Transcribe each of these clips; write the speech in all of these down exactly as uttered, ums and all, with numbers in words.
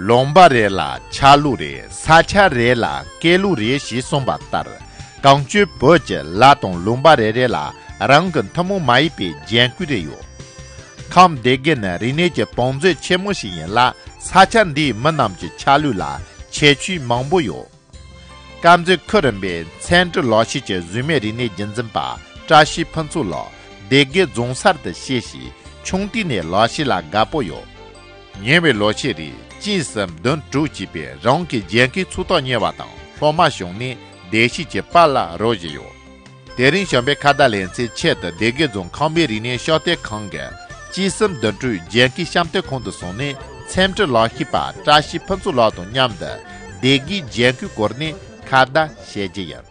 ལུང་པ་རེ་ལ་ཆ་ལུགས་རེ། ས་ཆ་རེ་ལ་སྐད་ལུགས་རེ་ཞེས་གསུངས་པ་ལྟར། གངས་ཅན་བོད་ཀྱི་ལ་དང་ལུང་པ་རེ་རེ་ལ་རང་གི་ཐུན་མོང་མ་ཡིན་པའི་རྒྱན་སྐུལ་རེ་ཡོད། ཁམས་སྡེ་དགེ་ནི་རིག་གནས་ཀྱི་བང་མཛོད་ཆེན་མོ་ཞིག་ཡིན་ལ། ས་ཆ་འདིའི་མི་རྣམས་ཀྱི་ཆ་ལུགས་ལ་ཁྱད་ཆོས་མང་པོ་ཡོད། དཀར་མཛེས་ཁུལ་རིམ་པའི་མཚན་འབྲི་ལག་ཤེས་ཀྱི་གཟུགས་མེད་རིག་གནས་རྒྱུན་འཛིན་པ་བཀྲ་ཤིས་ཕུན་ཚོགས་ལགས་སྡེ་དགེ་རྫོང་སར་དུ་སྐྱེས་ཤིང་། ཆུང་དུས་ནས་ལག་ཤེས་ལ་དགའ་པོ་ཡོད། ཉེ་བའི་ལོ་ཤས་རིང་གཅིག་གསུམ་བདུན་དྲུག་ཅེས་པའི་རང་གི་རྒྱན་གོས་ཚོགས་ཐོག་གཉེར་བ་དང་། སློབ་མ་བྱུང་ནས་སྡེ་སྲིད་ཀྱི་པར་ལ་རོལ་བཞིན་ཡོད། དེ་རིང་བྱམས་པའི་ཁ་བརྡ་ལེ་ཚན་ཆེད་དུ་སྡེ་དགེ་རྫོང་ཁམས་པའི་རིག་གནས་ཤོག་ལྡེབ་ཁང་གི་གཅིག་གསུམ་བདུན་དྲུག་རྒྱན་གོས་བཤམས་སྟོན་ཁང་དུ་སོང་ནས། མཚན་འབྲི་ལག་ཤེས་པ་བཀྲ་ཤིས་ཕུན་ཚོགས་ལགས་དང་མཉམ་དུ་སྡེ་དགེའི་རྒྱན་གོས་སྐོར་ནས་ཁ་བརྡ་བྱེད་རྒྱུ་ཡིན།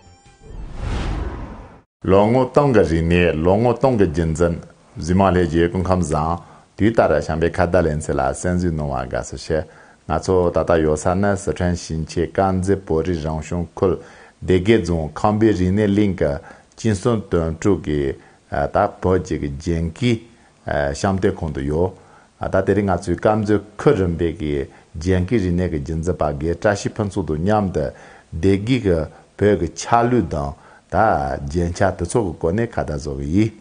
ལོ་ངོ་སྟོང་གི་རིག་གནས། ལོ་ངོ་སྟོང་གི་རྒྱུན་འཛིན། གཟིགས་མོ་ལྷན་རྒྱས་སྐུ་ཁམས་བཟང་། དུས་ལྟར་བྱམས་པའི་ཁ་བརྡ་ལེ་ཚན་ལ་གསན་གཟིགས་གནང་བར་དགའ་བསུ་ཞུ། ང་ཚོ་ད་ལྟ་ཡོད་ས་ནི་སི་ཁྲོན་ཞིང་ཆེན་དཀར་མཛེས་བོད་རིགས་རང་སྐྱོང་ཁུལ་སྡེ་དགེ་རྫོང་ཁམས་པའི་རིག་གནས་གླིང་གི་གཅིག་གསུམ་བདུན་དྲུག་གི་ད་བོད་ཀྱི་རྒྱན་གོས་བཤམས་སྟོན་ཁང་དུ་ཡོད། ད་དེ་རིང་ང་ཚོའི་དཀར་མཛེས་ཁུལ་རིམ་པའི་གི་རྒྱན་གོས་རིག་གནས་ཀྱི་རྒྱུན་འཛིན་པ་དགེ་བཀྲ་ཤིས་ཕུན་ཚོགས་དང་མཉམ་དུ་སྡེ་དགེ་གི་བོད་ཀྱི་ཆ་ལུགས་དང་ད་རྒྱན་ཆ་དེ་ཚོ་གི་སྐོར་ནས་ཁ་བརྡ་བཟོ་གི་ཡིན།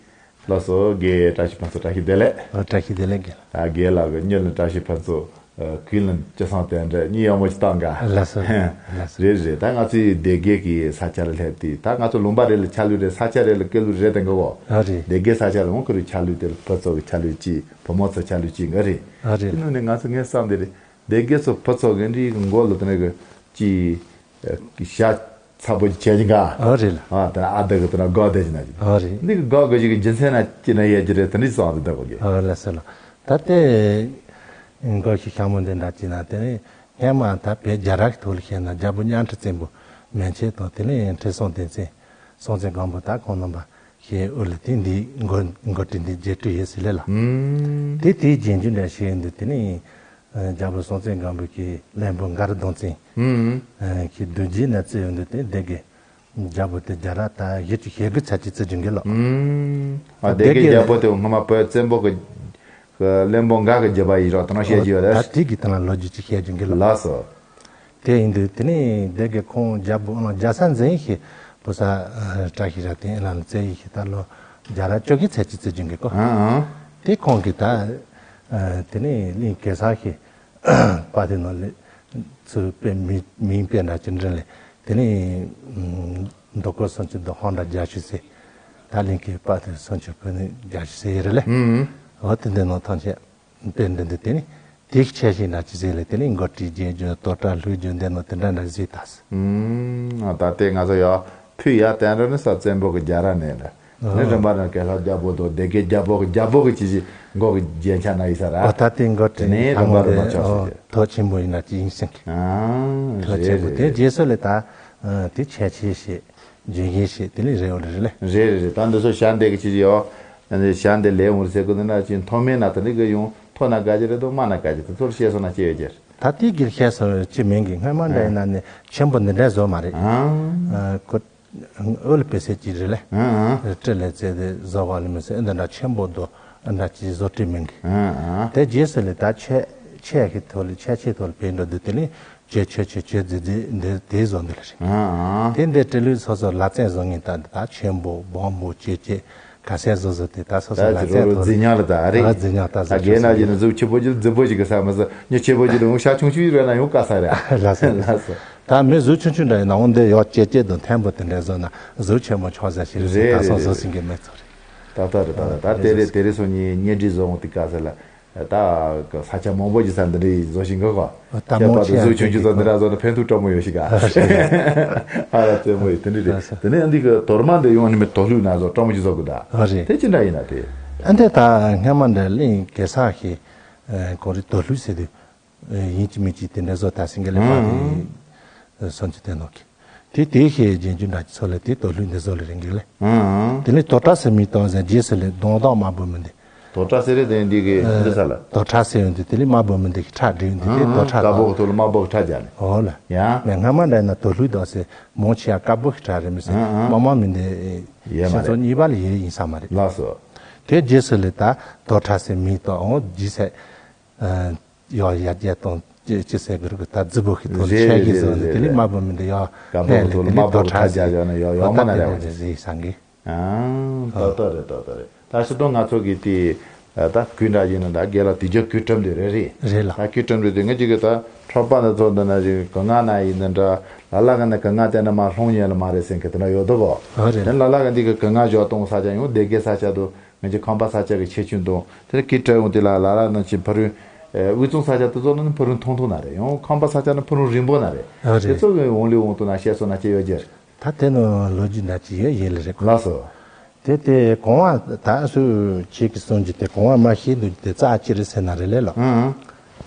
ལགས་སོ། དགེ་བཀྲ་ཤིས་ཕུན་ཚོགས། བཀྲ་ཤིས་བདེ་ལེགས། ཨ། བཀྲ་ཤིས་བདེ་ལེགས་དགེ་ལགས། ད་དགེ་ལགས་ཀྱི་མྱི་ལ་བཀྲ་ཤིས་ཕུན་ཚོགས། ཨ། གོས་ལ་སྐྱ་བསང་དོན་གྲུབ། གཉིས་ཡག་མོ་ཞིག་བཏང་ག་ལགས་སོ། ལགས་སོ། རེད་རེད། ད་ང་ཚོའི་སྡེ་དགེ་གི་ས་ཆ་ལ་སླེབས་དུས། ད་ང་ཚོ་ལུང་པ་རེ་ལ་ཆ་ལུགས་རེ། ས་ཆ་རེ་ལ་སྐད་ལུགས་རེ་དེ་འགའ་གོ་ཨ་རེད། སྡེ་དགེ་ས་ཆ་ལ་འོང་ཁོ་རའི་ཆ་ལུགས་དེ་ལ་བུ་ཚོ་གི་ཆ་ལུགས་གཅིག་བུ་མོ་ཚོ་ཆ་ལུགས་གཅིག་འགའ་རེད། ཨ་རེད། དེ་ནང་ནས་ང་ཚོ་ངས་བསམ་དེ་རེད། སྡེ་དགེ་ཚོ་བུ་ཚོ་གི་འདི་གི་མགོ་ལ་དེ་ནས་གི་ཅི། ཨ། ཞྭ་ཚ་པོ་ཅིག་བྱས་ཀྱི་འགའ། ཨ་རེད་ལ། ཨ། དེ་ནས་ཨ་ད་གི་དེ་ནས་སྒོག་བསྡད་ཀྱི་ན་ཅིག་ཨ་རེད། འདི་གི་སྒོག་གི་ཅིག་གི་རྒྱུ་མཚན་ན་ཅི་ན་ཡས་ཀྱི་རེད། དེ་འདྲ་ཅིག་བསམ་དེ་བསྡད་གོ་གི་ཨ་ལགས་སོ་ལགས། ད་དེ་སྒོག་ཤུགས་ཤ་མོ་འདི་འདྲ་ཅིག་ན་དེ་ནས་སྔན་མ་ད་བོད་རྒྱ་ར་གི་ཐོག་ལ་བཤད་ན་རྒྱལ་པོ་གཉའ་ཁྲི་བཙན་པོ་མན་ཆད་དང་། དེ་ནས་ཁྲི་སྲོང་ལྡེ་བཙན། སྲོང་བཙན་སྒམ་པོ། ད་ཁོང་རྣམ་པ་ཞེས། འོ་ལ་དེ་འདི་འགོ་འགོ་ཁྲིད་འདི་རྒྱས་སྤྲོས་ཡོད་ཟེར་ལེ་ལ། ཨུམ། དེ་དེའི་རྒྱན་གྱུར་འདྲ་ཞིག་ཡིན་འདུག་དེ་ནས་ཨ་རྒྱལ་པོ་སྲོང་བཙན་སྒམ་པོ་གི་བློན་པོ་མགར་གདོང་བཙན། ཨུམ། ཨ་གི་རྡོ་རྗེ་ནས་བཙལ་ཡོང་དུས་དེ་སྡེ་དགེ་རྒྱལ་པོ་དེ་རྒྱ་ར་ད་གཞི་ཅིག་བྱེད་དགོས་ཚར་གྱི་བརྩི་རྒྱུ་འགའ་ལོ། ཨུམ། ཨ། སྡེ་དགེ་རྒྱལ་པོ་དེ་སྔོན་མ་བོད་བཙན་པོ་གི་གི་བློན་པོ་མགར་གི་རྒྱུད་པ་ཡིན་རོགས། དེ་ནང་བཤད་ཀྱི་ཡོད་ད་རེད། དེ་གི་དེ་ན་ལོ་རྒྱུས་ཅིག་བཤད་རྒྱུ་འགའ་ལོ། ལགས་སོ། དེ་ཡིན་དུས་དེ་ནས་སྡེ་དགེ་ཁོང་རྒྱལ་པོ་ཨ་ལ་རྒྱལ་ས་འཛིན་ཡིན་ཞེས་བུ་ཚ་ཨ་བཀྲ་ཤིས་རབ་བརྟན་ཨ་ལ་བཙལ་ཡིན་ཞེས། ད་ལོ་རྒྱ་ར་བཅོ་བརྒྱད་ཚར་གྱི་བརྩི་རྒྱུ་འགའ་གོ་ཨང་ཨང་། དེ་ཁོང་གིས་ད་ཨ་དེ་ནས་གླིང་གེ་སར་ཞེས་པ་དེ་ནང་ལ་ཚུར་དཔེ་མི་མིང་དཔེ་འདྲ་ཅིག་འདྲེན་ལས། དེ་ནས་རྡོ་སྐོར་སུམ་ཅུ་རྡོ་ཧོང་འདྲ་རྒྱ་ཆུ་ཟེར། ད་གླིང་གི་པ་དེ་སུམ་ཅུ་བོད་ནས་རྒྱ་ཆུ་ཟེར་ཡོད་རེད་ལེ། ཨང་། འོ་དེ་འདི་ནང་ཐམས་ཅད་དཔེ་འདི་འདི་དེ་ནི་དེ་ཆེ་ཞིང་འདྲ་ཅི་ཟེར་ལེ། དེ་ནི་འགོ་ཁྲིད་རྒྱན་གྱུར་དོ་གྲ་ལྷུག་རྒྱུ་འདི་ནང་དེ་འདྲ་འདྲ་ཟིག་ད་སི། ཨུམ། ད་ལྟའི་ང་ཚོ་ཡ་ཕུ་ཡ་བསྟན་རོགས་ནི་ས་བཙན་པོ་གི་རྒྱ་ར་ནས་ལ། ནི་རིམ་པ་རང་གེ་སར་རྒྱལ་པོ་དང་སྡེ་དགེ་རྒྱལ་པོ་གི་རྒྱལ་པོ་གི་ཅི་ཞིག་མགོ་གི་རྒྱན་ཆ་ན་ཡི་ས་ར། ཨོ་ད་ལྟའི་འགོ་ཁྲིད་དེ་ནས་རིམ་པ་རིམ་པ་ཆགས་སོ། ཐོག་ཆེན་པོ་ཡིན་ན་ཅི་ཡིན་སེང་གི་ཨང་། ཐོག་ཆེན་པོ་དེ་རྗེས་སུ་ལས་ད་དེ་ཆེ་ཆེ་ཞེས་རྒྱན་ཞེས་དེ་ནི་རེ་བ་རེ་ལེ། རེད་རེད་རེད། ད་འདི་ཚོ་ཞྭ་འདེགས་ཀྱི་ཅི་ཡོད། ཞྭ་འདེགས་ལས་འོང་ཟེར་གི་འདུག་ན་ཅི་མཐོ་དམན་ན་དེ་འདྲ་གི་ཡོང་མཐོ་ན་དགའ་གི་རེད་དོ། དམའ་ན་དགའ་གི་དེ་ཚོར་བཤད་སོང་ན་ཅི་ཡོད་ཀྱི། ད་དེ་གི་བཤད་སོང་ཅི་མིན་གི་སྔ་མ་འདྲ་ཡིན་ན་ནི་ཆེན་པོ་འདི་འདྲ་བཟོ་མ་རེད། ཨང་། ཨོལ་པེ་སེ་ཅི་རེད་ལེ། ཨང་ཨང་། སྤྲེལ་ལས་རྩེ་དེ་བཟོ་བ་ལ་མི་སེ་འདི་འདྲ་ཆེན་པོ་དོ་འདྲ་ཅི་བཟོ་བྲིས་མིན་གི་ཨང་ཨང་། དེ་རྗེས་སུ་ལས་ད་ཆེ་ཆེ་གི་ཐོག་ལས་ཆེ་ཆེ་ཐོག་ལས་བེད་འགྲོ་འདུག་དེ་ལས། ཅེ་ཆེ་ཆེ་ཆེ་ཛི་ཛི་འདི་དེ་བཟོ་འདི་ལ་རེད། ཨང་ཨང་། དེ་འདི་སྤྲེལ་ལུས་སོ་སོ་ལ་རྩེ་བཟོ་ངེས་ད་འདི་ད་ཆེན་པོ་སྦོམ་པོ་ཅེ་ཅེ་ག་སེ་བཟོ་བཟོ་དེ་ད་སོ་སོ་ད་ལ་ཅི་རོ་རོ་རྩེ་རྫི་ཉག་ལ་ད་རེད། ཨ་རྫི་ཉག་ད་ད་བཟོ་རྒན་ན་ཅི་ན་གཟུགས་ཆེ་པོ་ཅི་རྫི་པོ་ཅི་གི་ས་མི་ཟ་ཉི་ཆེ་པོ་ཅི་རུང་ཤ་ཆུང་ཆུང་རེད་ན་ཡོང་དཀའ་ས་རེད། ལ་སོ་ལ་སོ། ད་མི་གཟུགས་ཆུང་ཆུང་འདྲ་ཡིན་ན་འོང་འདི་ཡོག་ཅེ་ཅེ་དང་མཐན་པོ་དེ་འདྲ་བཟོ་ན་གཟུགས་ཆེན་མོ་ཆོག་ཟ་ཞིག་རེད། ད་སོ་བཟོ་སྲིང་གི་མི་ཚོ་རེད། ད་ད་རེད་ད་ད་ད་དེ་རེད་དེ་རེད་སོང་ཉི་ཉེ་འདྲི་བཟོ་འོང་དེ་དཀའ་ས་ལ། ད་ས་ཆ་མང་པོ་ཞིག་ས་འདི་འདྲའི་བཟོ་ཞིག་འགོ་གོ། ད་ཁྱད་མང་པར་དུ་ཆེ་གཟུགས་ཆུང་ཆུང་ཚོ་འདི་འདྲ་བཟོ་ན་ཕན་ཐོགས་སྤྲོ་མོ་ཡོད་ཞིག་ག་ཨ་ར་རྩེ་མོ་ཡོད་དེ་འདྲ་རེད། དེ་ནས་འདི་གི་དོར་མ་འདི་ཡོང་ནི་མི་དོ་ལྷུག་ན་བཟོ་སྤྲོ་མོ་ཞིག་བཟོ་དགོས་ད། ཨ་རེད། དེ་ཅི་འདྲ་ཡིན་ན་དེ། ཨ་འདི་ད་སྔ་མ་འདྲ་གླིང་གེ་སར་གི་གོ་རི་དོ་ལྷུག་ཟེར་དུས་ཡིན་གཅིག་མིན་གཅིག་དེ་འདྲ་བཟོ་ད་སེང་གེ་ལས་ཕ་དེ་སོན་ཅི་དེ་ནོ་གི། དེ་དེ་ཤེས་རྒྱན་གྱི་འདྲ་ཅི་ཚོ་ལས་དེ་དོ་ལྷུག་འདི་བཟོ་ལས་རིང་གི་ལས། ཨང་། དེ་ལས་དོ་བྲག་སེ་མི་དང་ཟེར་རྗེས་སུ་ལས་གདོང་དང་དམར་པོ་མི་འདི། དོ་བྲག་སེ་རེད་དེ་འདི་གི་འདི་ས་ལ། དོ་བྲག་སེ་ཡོང་དུས་དེ་ལས་དམར་པོ་མི་འདི་གི་ཁྲག་འདྲེས་ཡོང་དུས་དེ་དོ་བྲག་དཀར་པོ་གི་ཐོག་ལ་དམར་པོ་གི་ཁྲག་རྒྱག་ནས། འོ་ལ། ཡང་། ངས་སྔ་མ་འདྲ་ཡིན་ན་དོ་ལྷུག་དང་ཟེར་མོ་ཆེ་ཡ་དཀར་པོ་གི་ཁྲག་རེད་མི་སྲིད། ཨང་། དམར་དམར་མི་འདི། ཡས་མ་རེད། སེམས་ཚོགས་གཉིས་པ་ལ་ཡས་ཡིན་ས་མ་རེད། ལགས་སོ། དེ་རྗེས་སུ་ལས་ད་དོ་བྲག་སེ་མི་དང་འོ་ཇི་སེ། ཡོ་ཡ་རྒྱལ་དང་ ཅི་ཅི་ཟེར་གི་རེད་གི། ད་རྫི་བོ་གི་ཐོག་ལ་རེད་ཆས་གི་རེད་བཟོ་རེད་ནས་རེད་དེ་ནི་རེད། དམར་པོ་མི་འདི་ཡག་སྐམ་པོ་གི་ཐོག་ལ་དམར་པོ་གི་ཐག་རྒྱག་བཞག་ན་ཡག་ཡག་མ་ན་རེད་བ། རེད་ཟེར་ཡིན་སང་གི། ཨང་། ཨོ། ཏག་ཏག་རེད། ཏག་ཏག་རེད། ད་ཕྱི་དྲོ་ང་ཚོ་གི་དེ་ད་གུས་འདྲ་ཡིན་ན་ད་རྒན་ལགས་དུས་རྒྱུན་གུས་བཀྲམ་དུས་རེད་རེད། རེད་ལ། ད་གུས་བཀྲམ་དུས་དེ་ང་ཅིག་གི་ད་འཕྲོད་པ་འདི་ཚོ་འདི་ན་ཅིག་གུ་ངག་ན་ཡིན་འདི་འདྲ་ལ་ལ་ག་ན་གུ་ངག་བསྟན་ན་མ་ལྷུང་ཉན་ལ་མ་རེད་ཟེར་མཁན་དེ་འདྲ་ཡོད་དོ་གོ། ཨ་རེད། དེ་ལ་ལ་ག་འདི་གི་གུ་ངག་བཞག་གཏོང་ས་ཆ་ཡང་སྡེ་དགེ་ས་ཆ་དུ་ང་ཅིག་ཁམས་པ་ས་ཆ་གི་ཁྱད་ཆོས་དང་དེ་ལ་གུས་བཀྲམ་ཡོང་དེ་ལ་ལ་ལ་ན་ཅིག་ཕ་རུ་དབུས་གཙང་ས་ཆ་དེ་ཚོ་ལ་ནི་ཕ་རུ་ཐུང་ཐུང་ན་རེད། ཡང་ཁམས་པ་ས་ཆ་ན་ཕ་རུ་རིང་པོ་ན་རེད། ཨ་རེད། དེ་ཚོ་གི་འོང་ལི་འོང་དུ་ན་བཤད་སོང་ན་ཅི་ཡོད་རྒྱུ་རེད། ད་དེ་ནི་ལོ་རྒྱུས་འདྲ་ཅིག་ཡོད་ཡིན་ལ་རེད། ལགས་སོ། དེ་དེ་གོང་བ་ད་སུ་ཁྱེད་ཀྱི་གསུང་རྒྱུ་དེ་གོང་བ་མ་ཤེས་འདུག་དེ་རྩ་ཆེ་རེད་ཟེར་ན་རེད་ལེ་ལོ། ཨང་།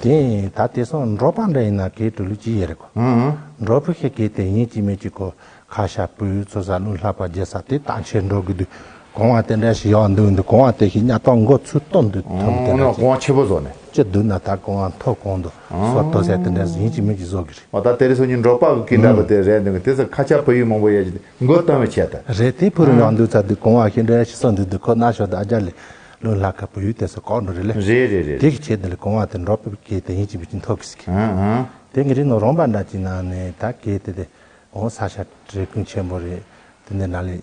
དེ་ད་དེ་སོང་འབྲོག་པ་འདྲ་ཡིན་ན་གའི་འགྲོ་ལུགས་ཅི་ཡོད་རེད་གོ། ཨང་། འབྲོག་པ་ཤེས་གའི་དེ་ཡིན་གཅིག་མིན་གཅིག་གོ། ཁ་ཤ་བུ་ཡུག་འཚོ་ས་ལུང་ལྷག་པ་རྒྱལ་ས་དེ་དང་ཆེ་འགྲོ་གི་འདུག་གོང་བ་དེ་འདྲ་ཞིག་ཡོང་འདུག་འདུག་གོང་བ་དེ་ཤིག་ཉག་ཏོག་མགོ་ཚུར་གཏོང་འདུག་ཐོབ་དེ་འདྲ་ཞིག་གོང་བ་ཆེ་པོ་བཟོ་ནས། ཅི་འདུག་ན་ད་གོང་བ་མཐོ་གོང་དུ་སོར་གཏོང་ས་དེ་འདྲ་ཡིན་གཅིག་མིན་གཅིག་བཟོ་གི་རེད། འོ་ད་དེ་རིང་སང་ཉིན་འབྲོག་པ་གི་སྐད་འདྲ་པོ་དེ་རེད་འདུག་དེ་ཚོ་ཁ་ཆ་བུ་ཡུག་མང་པོ་ཡོད་ཀྱི་མགོ་གཏོང་བའི་ཆེད་དུ། རེད། དེ་ཕུ་རུ་ཡོང་འདུག་ཚ་འདུག་གོང་བ་ཤིག་འདྲ་ཞིག་སོང་འདུག་འདུག་ཁོ་ན་ཤོག་ད་ཨ་ཅག་ལས་ལུང་ལྷག་ག་བུ་ཡུག་དེ་ཚོ་གོག་འགྲོ་རེད་ལེ། རེད་རེད་རེད། དེ་གི་ཆེད་དུ་ལས་གོང་བ་དེ་འབྲོག་པའི་སྐད་དེ་ཡིན་གཅིག་མིན་གཅིག་མཐོ་གི་ཟིག་ཨང་ཨང་། དེ་གི་རིགས་ནང་རོང་པ་འདྲ་ཅིག་ནང་ནས་ད་སྐད་དེ་དེ་འོང་ས་ཆ་བྲེལ་ཀུན་ཆེན་པོ་རེད། དེ་འདི་ན་ལས་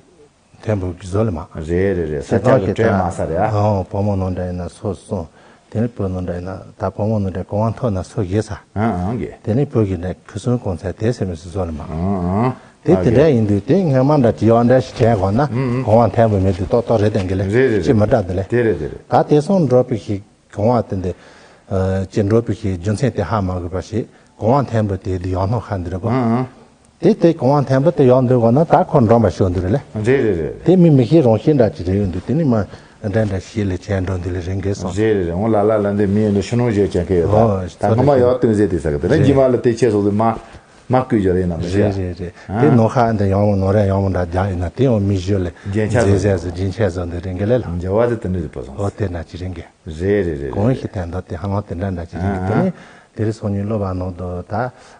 མཐོན་པོ་གི་བཟོ་ལ་མ། རེད་རེད་རེད། ས་ཆ་གི་བྲེལ་མ་ས་རེད་ཨ། ཨོ་བུ་མོ་ནང་འདྲ་ཡིན་ན་སོ་གསུམ། དེ་ནས་བུ་ནང་འདྲ་ཡིན་ན་ད་བུ་མོ་ནང་འདྲ་གོང་བ་མཐོ་ན་སོ་བཞི་ས། ཨང་ཨང་གི། དེ་ནས་བུ་གི་ནས་ཁུ་སུན་གོང་ཚད་དེ་སེ་མི་སུ་བཟོ་ལ་མ། ཨང་ཨང་། དེ་ཨ་དེ་གི། འདྲ་ཡིན་དུས་དེ་སྔོན་མ་འདྲ་ཅི་ཡོང་འདྲ་ཞིག་བྱས་གོང་ན་ཨང་ཨང་། གོང་བ་མཐོན་པོ་མེད་དུས་ཏོག་ཏོག་རེད་དེ་འགི་ལེ། རེད་རེད་ཅི་མི་འདྲ་དེ་ལེ། དེ་རེད་དེ་རེད། ད་དེ་སོང་འགྲོ་པའི་ཞིག་གོང་བ་དེ་འདི། ཨ་ཅེ་འགྲོ་པའི་ཞིག་རྒྱུ་མཚན་དེ་ཧ་མ་གོ་བ་ཞིག་གོང་བ་མཐོན་པོ་དེ་འདི་ཡོང་སྣང་ཧ་འདི་རེད་གོ། ཨང་ཨང་། དེ་དེ་གོང་བ་མཐོན་པོ་དེ་ཡོང་འདུག་གོ་ན་ད་ཁོ་འགྲོ་མ་ཤོར་འདུག་རེད་ལེ། རེད་རེད་རེད། དེ་མི་མི་ཤེས་རང་ཤེས་འདྲ་ཅིག་རེད་ཡོང་འདུག་དེ་ནི་མ་འདྲ་འདྲ་ཤེས་ལེ་བྱས་འགྲོ་འདུག་ལེ་རེད་འགས་སོང་། རེད་རེད་རེད། འོང་ལ་ལ་ལ་འདི་མི་ཡོད་འདུག་ཕྱི་ནང་བཞིན་ཅན་ཁེ་ཡོད་ད། ཨོ་ད་ཚོད་ངོ་མ་ལེ་ཡོད་སྟོན་ཟེར་དེ་ཟེར་གི་དེ་ལ་རེད། རྗེས་མ་ལ་དེ་ཆེ་སོང་ཟེར་མ། མ་བསྐུལ་རྒྱུ་རེད་ན་མི་ཤེས། རེད་རེད་རེད། ཨ། དེ་ནོར་ཁ་འདི་ཡོང་མོ་ནོར་ར་ཡོང་མོ་འདྲ་རྒྱག་ཡིན་ན་དེ་ཡང་མི་ཞུ་ལེ། རྒྱན་ཆ་རྫས་བཟོ་རྫས་ནི་སུ་རྒྱན་ཆ་བཟོ་འདི་རེད་འགི་ལེ་ལ། འགྱུར་བ་དེ་དེ་འདྲ་ཞིག་པོ་སོང་། ཨོ་དེ་འདྲ་ཅིག་རེད་འགི། རེད་རེད་རེད། གོང་ཞིག་དན་ད་དེ་ཧ་ལམ་དེ་འདྲ་འདྲ་ཅིག་རེད་འགི། ཨ་དེ་ནི་དེ་རིང་སང་ཉིན་སློབ་པ་ནང་དུ་ད་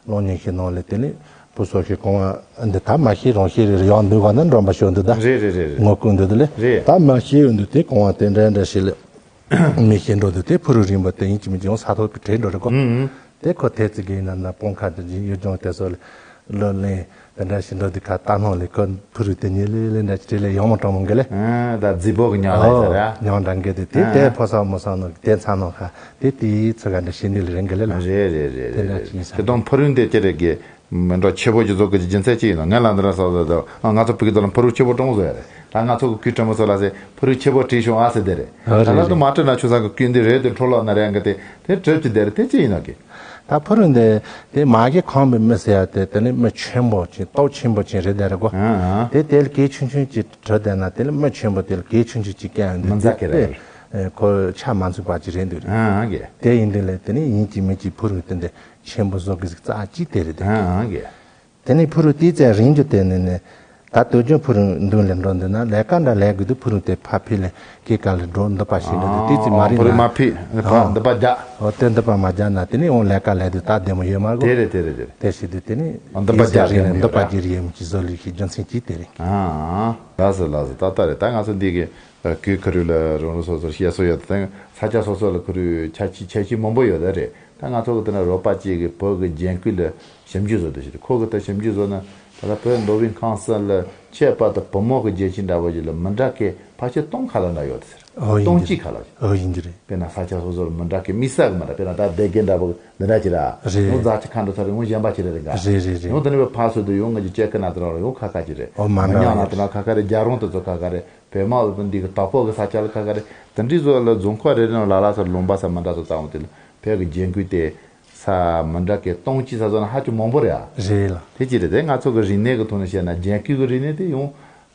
སློབ་གཉེར་ཞིག་གནང་ལེ་དེ་ནི་བུ་སོགས་ཞིག་གོང་བ་འདི་ད་མ་ཤེས་རང་ཤེས་རེད་ཡོང་འདུག་ག་ན་འགྲོ་མ་ཤོར་འདུག་ད། རེད་རེད་རེད་རེད། ངོ་ཀུན་འདུག་དེ་ལེ། རེད། ད་མ་ཤེས་ཡོང་འདུག་དེ་གོང་བ་དེ་འདྲ་འདྲ་ཞིག་ལེ། མི་ཤེས་འགྲོ་འདུག་དེ་ཕུ་རུ་རིང་པོ་དེ་ཡིན་གཅིག་མིན་གཅིག་ཡང་ས་ཐོག་ཏུ་བྲེལ་འགྲོ་རེད་གོ། ཨུ་ཨུ། དེ་ཁོ་དེ་ཙི་གེ་ཡིན་ན་ན་སྤང་ཁ་དུ་འཇིག་ཡུལ་ལྗོངས་དེ་ཚོ་ལ་ལོ་ལེན་དེ་འདྲ་ཞིག་འགྲོ་འདུག་ཁ་ལྟ་སྣང་ལས་ཁོ་ཕུ་རུ་དེ་ཉིད་ལས་ལས་འདྲ་ཅིག་རེད་ལས་ཡོང་མ་གྲོང་མོ་འགི་ལེ། ཨ་ད་རྫི་བོ་གི་ཉང་ལ་ཡིན་ས་རེད་ཨ། ཉང་འདྲ་འགི་དེ་དེ་ཨ་དེ་ཕོ་ས་མོ་ས་ནོ་དེ་ཚ་ནོ་ཁ་དེ་དེའི་ཚོ་ག་འདྲ་ཞིག་འདི་ལ་རེད་འགི་ལེ་ལ། རེད་རེད་རེད་དེ་འདྲ་རེད་ཅིག་ཡིན་ས་དེ་རེད། དང་ཕུ་རུ་འདི་ཅི་རེད་གི། མི་འདྲ་ཆེ་བོ་ཅིག་བཟོ་གི་ཅི་རྒྱུ་མཚན་ཅི་ཡིན་ནོ་ངས་ལ་འདི་ར་སོགས་སོགས་དང་ང་ཚོ་བུ་གི་དོ་ལ་ཕུ་རུ་ཆེ་བོ་ཀྲོང་བཟོ་ཡ་རེད། ད་ང་ཚོ་གི་ཁུལ་ཁྲ་མོ་ཚོ་ལ་ཟེར་ཕུ་རུ་ཆེ་བོ་བྲིས་བྱུང་ཨ་ཟེར་དེ་རེད། ཨ་ད་ལ་རེད་དུ་རེད། མ་བྲིས་ན་ཆུ་ཚང་གི་ཀུན་འདི་རེད་དུ་འཕྲོ་ལོག་ན་རེད་འགི་དེ་དེ་གྲུབ་ཀྱི་དེ་རེད་དེ་ཅི་ཡིན་ནོ་གི། ད་ཕུ་རུ་འདི་དེ་མ་གི་ཁང་པའི་མི་ཟེར་ཡ་དེ་དེ་ནི་མི་ཆེན་པོ་ཅིག་སྟོབས་ཆེན་པོ་ཅིག་རེད་དེ་རེད་གོ། ཨ་ཨ། དེ་དེ་ལ་གལ་ཆུང་ཆུང་ཅིག་གྲུབ་བསྡད་ན་དེ་ལ་མི་ཆེན་པོ་དེ་ལ་གལ་ཆུང་ཆུང་ཅིག་བསྐྱལ་ཡོང་དུས་མི་མཛའ་གི་རེད། དེ་ཁོ་ཆ་མ་ཚུགས་པ་ཅིག་རེད་འདུག་རེད། ཨ་ཨ་གི། དེ་ཡིན་དུས་ལ་དེ་ནི་ཡིན་གཅིག་མིན་གཅིག་ཕུ་རུ་དེ་འདི། ཆེན་པོ་བཟོ་གི་ཟིག་རྩ་གཅིག་དེ་རེད་དེ། ཨང་ཨང་གི། དེ་ནས་ཕུ་རུ་ཏི་ཙེ་རིང་རྒྱུ་དེ་ནི་ནི། ད་སྟོད་ལྗོངས་ཕུ་རུ་མདུན་ལ་འགྲོ་འདུག་ན་ལས་ཀ་འདྲ་ལས་དགོས་དུས་ཕུ་རུ་དེ་ཕ་ཕི་ལ་སྐྱེས་ཀ་ལ་འགྲོ་འདི་པ་ཞིག་འདྲ་དེ་ཏི་ཙེ་མ་རིང་ཕུ་རུ་ན། མ་ཕི་འདི་པ་ཨང་། འདི་པ་རྒྱ། འོ་དེ་འདི་པ་མ་རྒྱ་ན་དེ་ནི་འོང་ལས་ཀ་ལས་དུས་ད་བདེ་མོ་ཡོད་མ་གོ། དེ་རེད་དེ་རེད་དེ་རེད། དེ་ཞིག་དུས་དེ་ནི་འདི་པ་ཏི་ཙེ་རྒྱ་རིང་ནས་འདི་པ་རྒྱ་རིང་ཡོད་མི་གི་བཟོ་ལས་ཤིག་རྒྱུ་མཚན་གཅིག་དེ་རེད། ཨང་ཨང་། ལགས་སོ་ལགས་སོ་ད་ལྟ་རེད་ད་ང་ཚོ་འདི་གི། གུས་ཁ་རུ་ལ་རང་རང་སོ་སོ་བཤད་སྲོལ་ཡོད་དེ་ས་ཆ་སོ་སོ་ལ་ཁུ་རུ་ཆ་ཆི་ཆ་ཆི་མང་པོ་ཡོད་ད་རེད། ད་ང་ཚོ་གི་དེ་ན་རོགས་པ་གཅིག་གི་བོད་ཀྱི་རྒྱན་སྐུལ་ལ་ཞིབ་འཇུག་བཟོ་དེ་ཞིག་ཁོ་གི་ད་ཞིབ་འཇུག་བཟོ་ན་ད་ལྟ་བོད་མདོ་དབུས་ཁམས་གསུམ་ལ་ཁྱད་པར་དུ་བུ་མོ་གི་རྒྱན་ཆ་འདྲ་བོ་ཞིག་ལ་མི་འདྲ་གི་ཕལ་ཆེར་སྟོང་ཁ་ལ་འདྲ་ཡོད་དེ་ཟེར། ཨོ་ཡིན་སྟོང་གྱི་གཅིག་ཁ་ལ་ཞིག་ཨོ་ཡིན་གྱི་རེད། དཔེར་ན་ས་ཆ་སོ་སོ་ལ་མི་འདྲ་གི་དམིགས་བསལ་གི་མི་འདྲ་དཔེར་ན་ད་སྡེ་དགེ་འདྲ་བོ་འདི་འདྲ་ཅིག་ར། རེད། ཡང་རྫ་ཆུ་ཁ་འགྲོ་ས་རེད་ཡང་གཞན་པ་ཅིག་རེད་རེད་འགའ། རེད་རེད་རེད། ཡང་དེ་ནས་བས་ཕར་ཚུར་དུ་ཡང་ང་ཅིག་ཅེ་ཀི་ན་དེ་ར་ཡང་ཁ་ཁ་ཅིག་རེད། ཨོ་མ་འདྲ་མི་ཉག་ན་རེད། དེ་ན་ཁ་ཁ་རེད། རྒྱ་རོང་དེ་ཚོ་ཁ་ཁ་རེད། བོད་དམག་འདི་གི་དྭགས་པོ་གི་ས་ཆ་ལ་ཁ་ཁ་རེད། དེ་འདྲའི་བཟོ་ལ་རྫོང་ཁག་རེ་རེ་ནང་ལ་ལ་ས་ལུང་པ་ས་མི་འདྲ་ཚོ་བཏང་བ་དེ་ལ་བོད་ཀྱི་རྒྱན་སྐུལ་དེ་ས་མི་འདྲ་གི་སྟོང་གཅིག་ས་ཚོ་ན་ཧ་ཅང་མང་པོ་རེད་ཨ། རེད་ལ། དེ་ཅི་རེད་དེ་ང་ཚོ་གི་རིག་གནས་ཀྱི་ཐོག་ནས་བཤད་ན་རྒྱན་སྐུལ་གྱི་རིག་གནས་དེ་ཡང་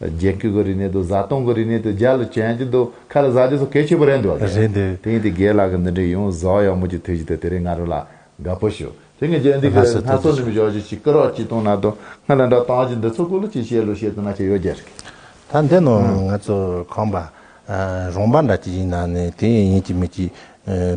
རྒྱན་སྐུལ་གྱི་རིག་གནས་དང་བཟའ་བཏུང་གི་རིག་གནས་དང་རྒྱ་ལ་ཅན་གྱི་དང་ཁ་ལ་བཟའ་རྒྱུ་སོགས་གལ་ཆེན་པོ་རེད་འདུག་ཨ། རེད་འདུག་དེ་ཡིན་དུས་རྒན་ལགས་ཀྱི་འདི་འདྲའི་ཡང་བཟའ་ཡག་མོ་ཅིག་ཐོས་ཀྱི་དེ་དེ་རིང་ང་རང་ལ་དགའ་པོ་བྱུང་། དེ་ངས་རྒྱན་འདི་གི་ལྷ་ས་སྣ་ཚོགས་ནས་མི་འཇོག་ཅིག་ཅིག་སྐུ་རོགས་ཅིག་གཏོང་ན་དང་སྔ་ལ་འདྲ་བཏང་ཅིག་འདི་ཚོ་སྐོར་ལ་ཅིག་བཤད་ལོ་བཤད་དུ་ན་ཅིག་ཡོད་རྒྱུ་རེད། ད་འདི་ནང་ང་ཚོ་ཁམས་པ་རོང་པ་འདྲ་ཅིག་ཡིན་ན་ནི་དེ་ཡིན་གཅིག་མིན་གཅིག་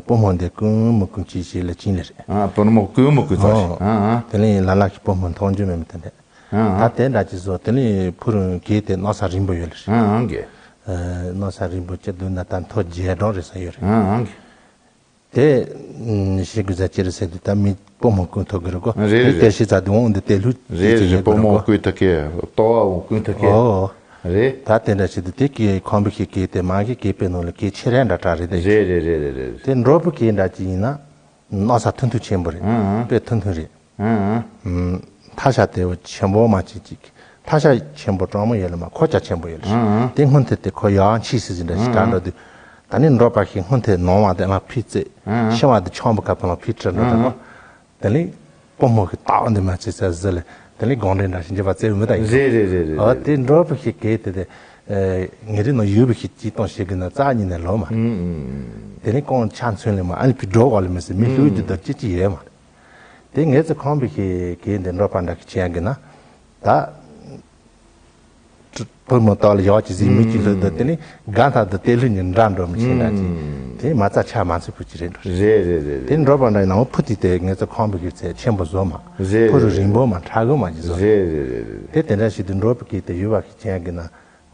བུ་མོ་འདི་ཀུན་མི་ཀུན་ཅིག་ཞིག་ལ་ཅིག་ལ་རེད། ཨ་བུ་མོ་ཀུན་མི་ཀུན་ཚོ་ཞིག་ཨ་ཨ། དེ་ལས་ལ་ལ་ཞིག་བུ་མོ་མཐོང་རྒྱུ་མེད་མི་དེ་འདྲ། ཨ་ཨ། ད་དེ་འདྲ་ཅིག་བཟོ་དེ་ལས་ཕུ་རུང་གེ་དེ་གནམ་ས་རིང་པོ་ཡོད་ལ་རེད། ཨ་ཨ་གེ། གནམ་ས་རིང་པོ་ཅིག་འདུག་ན་ད་མཐོ་རྒྱས་གྲོང་རེད་ས་ཡོད་རེད། ཨ་ཨ་གེ། དེ། ཨུམ། ཤེས་དགོས་ས་ཅི་རེད་ཟེར་དུས་ད་མི་སྤོ་རྨོ་བསྐོ་ཐུབ་ཀྱི་རེད་གོ། རེད་རེད་རེད། དེ་ཤེས་ཚར་དུས་འོང་འདི་དེ་ལྷུ་རེད་རེད་རེད། སྤོ་རྨོ་བསྐོ་ཐུབ་ཀྱི། ལྟོ་བ་འོང་བསྐོ་ཐུབ་ཀྱི། ཨོ། རེད། ད་དེ་འདྲ་བྱེད་དུས་དེ་གའི་ཁང་པའི་གི་གའི་དེ་མ་གི་གའི་པའི་ནང་ལ་གའི་ཆེ་རན་འདྲ་འདྲ་རེད་དེ། རེད་རེད་རེད་རེད་རེད། དེ་འབྲོག་པའི་གའི་འདྲ་ཅིག་ཡིན་ན། མནོ་ས་ཐུང་ཐུང་ཆེན་པོ་རེད། ཨང་ཨང་། དཔེ་ཐུང་ཐུང་རེད། ཨང་ཨང་། ཨུམ། མཐའ་ཤ་དེ་ཆེན་པོ་མ་ཅིག་ཅིག་མཐའ་ཤ་ཆེན་པོ་གྲོག་མོ་ཡོད་ལ་མ་ཁོ་ཅག་ཆེན་པོ་ཡོད་ལ། ཨང་ཨང་། དེ་སྔོན་དེ་དེ་ཁོ་ཡང་ཕྱིས་སི་ཟིན་འདྲ་ཞིག་ཨང་ཨང་། གྲགས་འགྲོ་དུས། ད་ནི་འབྲོག་པ་ཞིག་སྔོན་དེ་ནོར་བ་དེ་ང་ཕི་རྩེ། ཨང་ཨང་། ཤི་བ་དེ་ཆོམ་པོ་ཁ་ཕ་ལ་ཕི་ཁྲིད་འགྲོ་ད་ཨང་ཨང་། ཁོ། དེ་ནི་སྤོ་རྨོ་གི་ལྟ་བ་འདི་མ་ཅིག་ཟེར་ཟི་ལ། དེ་ནི་དགོང་དྲན་འདྲ་ཞིག་འཇིབ་པ་རྩེ་བུ་མི་ད་ཡིན། རེད་རེད་རེད་རེད། ཨོ་རེད། དེ་འབྲོག་པ་ཞིག་གའི་དེ་དེ། ངེད་རིགས་ནང་ཡུལ་བ་ཞིག་ཅིག་གཏོང་བྱེད་ཀྱི་ན་རྩ་ཉིད་ནས་ལོ་མ། ཨང་ཨང་། དེ་ནི་ཀོང་ཆ་མཚོན་ལས་མ་ཨ་ནི་ཕི་འགྲོ་གོ་ལ་མི་སྲིད་མི་ལྷུ་རྒྱུ་དར་ཅི་ཅི་ཡོད་མ། དེ་ངེད་ཚོ་ཁང་པའི་གི་གི་འདི་འགྲོ་པ་འདྲ་གི་བྱེད་ཡ་གི་ན། ད། བུ་མོ་ཏོག་ལ་ཡོག་ཅི་ཟིག་མི་གཅིག་ལྷུ་དུ་དེ་ནི་གང་ཐག་ཏུ་དེ་ལྷུ་ཉིན་འདྲ་འགྲོ་མི་ཆེ་འདྲ་ཅི། དེ་མ་རྩ་ཆ་མ་ཚུད་པོ་ཅི་རེད་འགྲོ། རེད་རེད་རེད། དེ་འགྲོ་པ་འདྲ་ཡིན་ན་འོ་ཕུ་དེ་དེ་ངེད་ཚོ་ཁང་པའི་གི་ཚད་ཆེན་པོ་བཟོ་མ། རེད་ཕུ་རུ་རེད་རིང་པོ་མ་ཁྲ་གོ་མ་ཅི་བཟོ། རེད་རེད་རེད་རེད། དེ་དེ་འདྲ་ཞིག་ཏུ་འགྲོ་པའི་གི་དེ་ཡུལ་བ་གི་བྱེད་ཡ་གི་ན།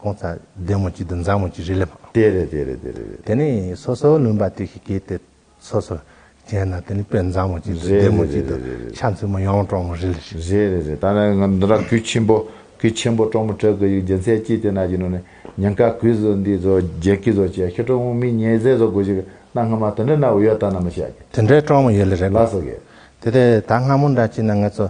གོང་ཚ་བདེ་མོ་ཅིག་ཏུ་མཛའ་མོ་ཅིག་རེད་ལེ་མ། དེ་རེད་དེ་རེད་དེ་རེད་རེད། དེ་ནི་སོ་སོ་ལུང་པ་དེ་ཞིག་གི་དེ། སོ་སོ་བྱས་ན་དེ་ནི་དཔེ་མཛའ་མོ་ཅིག་ཏུ་རེད་བདེ་མོ་རེད་ཅིག་ཏུ་རེད་རེད་རེད། ཆ་མཚོན་མོ་ཡོང་གྲོང་མོ་རེད་ལ་ཞིག་རེད་རེད་རེད། ད་ནི་ང་འདི་འདྲ་གུས་ཆེན་པོ་གུས་ཆེན་པོ་གྲོང་མོ་གྲགས་ཀྱི་ཡིག་རྒྱུ་མཚན་ཅི་དེ་ན་གི་ནོ་ནི་ཉེན་ཁ་གུས་བཟོ་འདི་བཟོ་རྒྱལ་ཁི་བཟོ་བྱས་ཁྱེད་གྲོང་མོ་མི་ཉེ་ཟས་བཟོ་དགོས་ཞིག་ན་སྔ་མ་དེ་འདྲ་ན་འུ་ཡོད་ད་ན་མི་ཤེས་ཀྱི། དེ་འདྲའི་གྲོང་མོ་ཡོད་ལ་རེད་ལ་ལགས་སོ་གི། དེ་དེ་ད་སྔ་མོ་འདྲ་ཅིག་ན་ང་ཚོ་